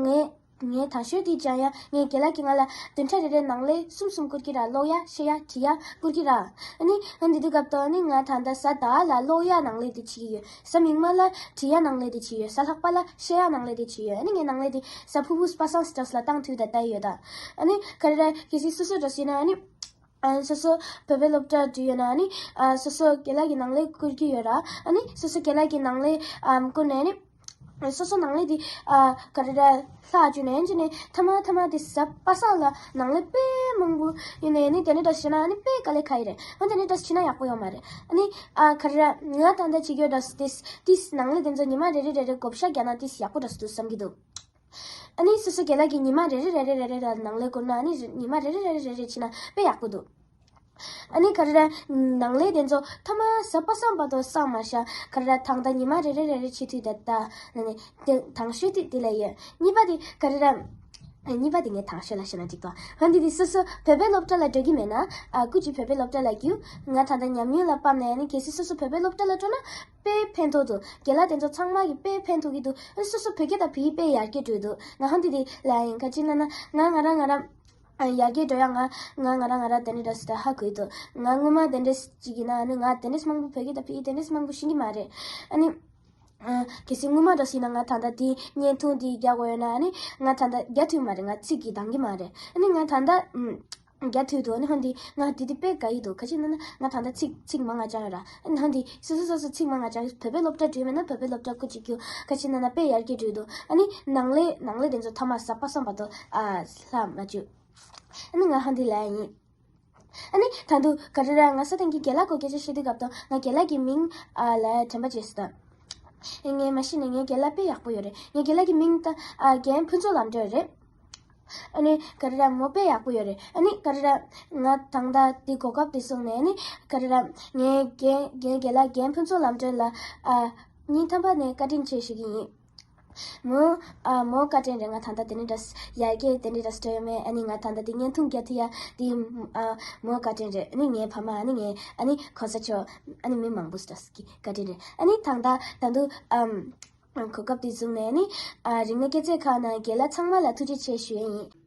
ངའི་ངའི་དང་ཤོས་དེ་སྦྱང་ཡ་ངའི་རྒན་ལགས་ཀྱིས་ང་ལ་བདུན་ཕྲག་རེ་རེའི་ནང་ལས་གསུམ་གསུམ་བསྐུར་གྱི་ར། ཀློག་ཡ་བཤད་ཡ་བྲིས་ཡ་བསྐུར་གྱི་ར། ཨ་ནི་ང་འདི་དུས་སྐབས་དོ་ནི་ང་ད་ལྟ་གཟའ་ཟླ་བ་ལ་ཀློག་ཡ་ནང་ལས་དེ་བྱེད་ཀྱི་ཡོད། གཟའ་མིག་དམར་ལ་བྲིས་ཡ་ནང་ལས་དེ་བྱེད་ཡོད། གཟའ་ལྷག་པ་ལ་བཤད་ཡ་ནང་ལས་དེ་བྱེད་ཡོད། ཨ་ནི་ངའི་ནང་ལས་དེ་གཟའ་ཕུར་བུ་པ་སངས་སི་ཏོག་ལ་བཏང་ཐུབ་ད་ལྟ་ཡོད་ད། ཨ་ནི་ག་རེ་ར་གལ་སྲིད་སོ་སོ་འདྲ་བྱས་ན་ཨ་ནི། ཨ་སོ་སོ་བོད་པའི་སློབ་གྲྭ་འགྲོ་ཡོད་ན་ནི་ཨ་སོ་སོ་རྒན་ལགས་ཀྱི་ནང་ལས་བསྐུར་གྱི་ཡོད་ར། ཨ་ནི་སོ་སོ་རྒན་ལགས་ཀྱི་ནང་ལས་ཨམ་བསྐུར་ནས་ནི་སོ་སོ་ནང་ལས་དེ་ཨ་ག་རེ་ར་ལྷག་བཅུག་ནས་ཡིན་གྱི་ནས་ཐ་མ་ཐ་མ་དེ་གཟའ་པ་སངས་ལ་ནང་ལས་དཔེ་མང་པོ་ཡིན་ནས་ནི་དེ་ནས་འདྲ་བྱས་ན་ནི་དཔེ་དཀའ་ལས་ཁག་ཡི་རེད། ཨ་དེ་ནས་འདྲ་བྱས་ན་ཡག་པོ་ཡོད་མ་རེད། ཨ་ནི་ཨ་ག་རེ་ར་ང་ད་ལྟ་བྱེད་ཀྱི་ཡོད་འདྲ་སུ་དེ་དེ་ནང་ལས་དེ་ཚོ་ཉི་མ་རེ་རེ་རེ་རེ་བགོ་བཤའ་རྒྱག་ན་དེ་ཡག་པོ་འདྲ་སུ་འདུག་བསམ་གྱི་འདུག་ཨ་ནི་སོ་སོ་རྒན་ལགས་ཀྱིས་ཉི་མ་རེ་རེ་རེ་རེ་རེ་རེ་ལ་ནང་ལས་བསྐུར་ན་ཨ་ནི་ཉི་མ་རེ་རེ་རེ་རེ་རེ་བྱས་ན་དཔེ་ཡག་པོ་འདུག་ཨ་ནི་ག་རེ་ར་ནང་ལས་དེ་ཚོ་ཐ་མ་གཟའ་པ་སངས་བར་དུ་བསགས་མ་བཞག་ག་རེ་ར་ད་ལྟ་ཉི་མ་རེ་རེ་རེ་རེ་བྱེད་དུས་ད་ལྟ་ནི་དེ་དང་ཤོས་དེ་དེ་ལ་ཡོད། གཉིས་པ་དེ་ག་རེ་ར་གཉིས་པ་དེ་ངས་དང་ཤོས་ལ་བཤད་ན་འགྲིག་ཏོ། ཧན་དེ་དེ་སོ་སོ་བོད་པའི་སློབ་གྲྭ་ལ་འགྲོ་གི་མེད་ན་ཨ་སྐུ་མཁྱེན་བོད་པའི་སློབ་གྲྭ་ལ་རྒྱུགས། ང་ད་ལྟ་ཉམས་མྱོང་ལ་དཔག་ནས་ཨ་ནི་གལ་སྲིད་སོ་སོ་བོད་པའི་སློབ་གྲྭ་ལ་འགྲོ་ན། དཔེ་ཕན་ཐོགས་འདུག་རྒན་ལགས་དེ་ཚོ་ཚང་མ་གི་དཔེ་ཕན་ཐོགས་ཀྱི་འདུག་ཨ་སོ་སོ་བོད་སྐད་དང་བོད་ཡིག་དཔེ་ཡར་རྒྱས་འགྲོ་གི་འདུག་ང་ཧོན་དེ་དེ་ལ་ཡིན་ག་ཅི་ན་ན་ང་ང་རང་ང་རང་ཨ་ཡར་རྒྱས་འགྲོ་ཡ་ང་ང་ང་རང་ང་རང་དེ་འདྲ་འདྲ་སི་ད་ཧ་གོ་ཡི་འདུག་ང་སྔོན་མ་དེ་འདྲ་ཅིག་ཡིན་ན་ཨ་ནི་ང་དེ་འདྲ་མང་པོ་བོད་སྐད་དང་བོད་ཡིག་དེ་འདྲ་མང་པོ་ཤེས་ཀྱི་མ་རེད། ཨ་ནི་ཨ་གལ་སྲིད་སྔོན་མ་འདྲ་སི་ཡིན་ན་ང་ད་ལྟ་དེ་བརྙན་ཐུང་དེ་རྒྱག་དགོས་ཡོད་ན་ཨ་ནི་ང་ད་ལྟ་རྒྱག་ཐུབ་མ་རེད། ང་ཚིག་གི་འདང་གི་མ་རེད། ཨ་ནི་ང་ད་ལྟ་ཨམ། རྒྱ་ཐུལ་དུ་ཨ་ནི་ཧོན་དེ་ང་དེ་དེ་དཔེ་དགའ་ཡི་འདུག་ག་ཅི་ན་ན་ང་ད་ལྟ་ཚིག་ཚིག་མང་ང་ཅང་ཡོད་ར། ཨ་ནི་ཧོན་དེ་སོ་སོ་སོ་སོ་ཚིག་མང་ང་ཅང་ཡོད། བོད་པའི་སློབ་གྲྭ་འགྲོ་མེད་ན་བོད་པའི་སློབ་གྲྭ་སྐུ་གཅིག་རྒྱུ་ག་ཅི་ན་ན་དཔེ་ཡར་རྒྱས་འགྲོ་ཡི་འདུག་ཨ་ནི་ནང་ལས་ནང་ལས་དེ་ཚོ་ཐ་མ་གཟའ་པ་སངས་བར་དུ་ཨ་ལྷག་མ་བཅུག་ཨ་ནི་ང་ཧོན་དེ་ལ་ཡིན། ཨ་ནི་ད་དུང་ག་རེ་ར་ང་ས་ཐང་གི་རྒན་ལགས་སྐོར་སྐད་ཆ་བཤད་དུས་སྐབས་དུ་ང་རྒན་ལགས་ཀྱི་མིང་ཨ་ལ་དྲན་པ་བརྗེད་སོང་ད། ངས་མ་ཤེས་ན་ངའི་རྒན་ལགས་དཔེ་ཡག་པོ་ཡོད་རེད། ངའི་རྒན་ལགས་ཀྱི་མིང་ད་ཨ་རྒན་ཕུན་ཚོགས་ལམ་འགྲོ་རེད། ཨ་ནི་ག་རེ་ར་མོ་དཔེ་ཡག་པོ་ཡོད་རེད། ཨ་ནི་ག་རེ་ར་ང་ད་ལྟ་དེ་གོ་སྐབས་དེ་བཟུང་ནས། ཨ་ནི་ག་རེ་ར་ངའི་རྒན་ངའི་རྒན་ལགས་རྒན་ཕུན་ཚོགས་ལམ་སྒྲོན་ལགས་ཨ་སྙིང་ཐག་པ་ནས་བཀའ་དྲིན་ཆེ་ཞུ་གི་ཡིན། མོ་ཨ་མོ་བཀའ་དྲིན་རེད། ང་ད་ལྟ་དེ་ནི་འདྲ་ཡར་རྒྱས་དེ་འདྲ་འདྲ་སྤྲོད་ཡོད་མེད། ཨ་ནི་ང་ད་ལྟ་དེ་བརྙན་ཐུང་རྒྱག་ཐུབ་ཡ་དེ་ཨ་མོ་བཀའ་དྲིན་རེད། ཨ་ནི་ངའི་ཕ་མ། ཨ་ནི་ངའི་ཨ་ནི་གོང་ས་མཆོག་ཨ་ནི་མི་མང་པོ་འདྲ་གི་བཀའ་དྲིན་རེད། ཨ་ནི་ད་ལྟ་ད་དུང་ཨམ་གོ་སྐབས་དེ་བཟུང་ནས། ཨ་ནི་ཨ་རིག་གནས་སྐྱེད་ཚལ་ཁང་ནང་རྒན་ལགས་ཚང་མ་ལ་ཐུགས་རྗེ་ཆེ་ཞུ་ཡ་ཡིན།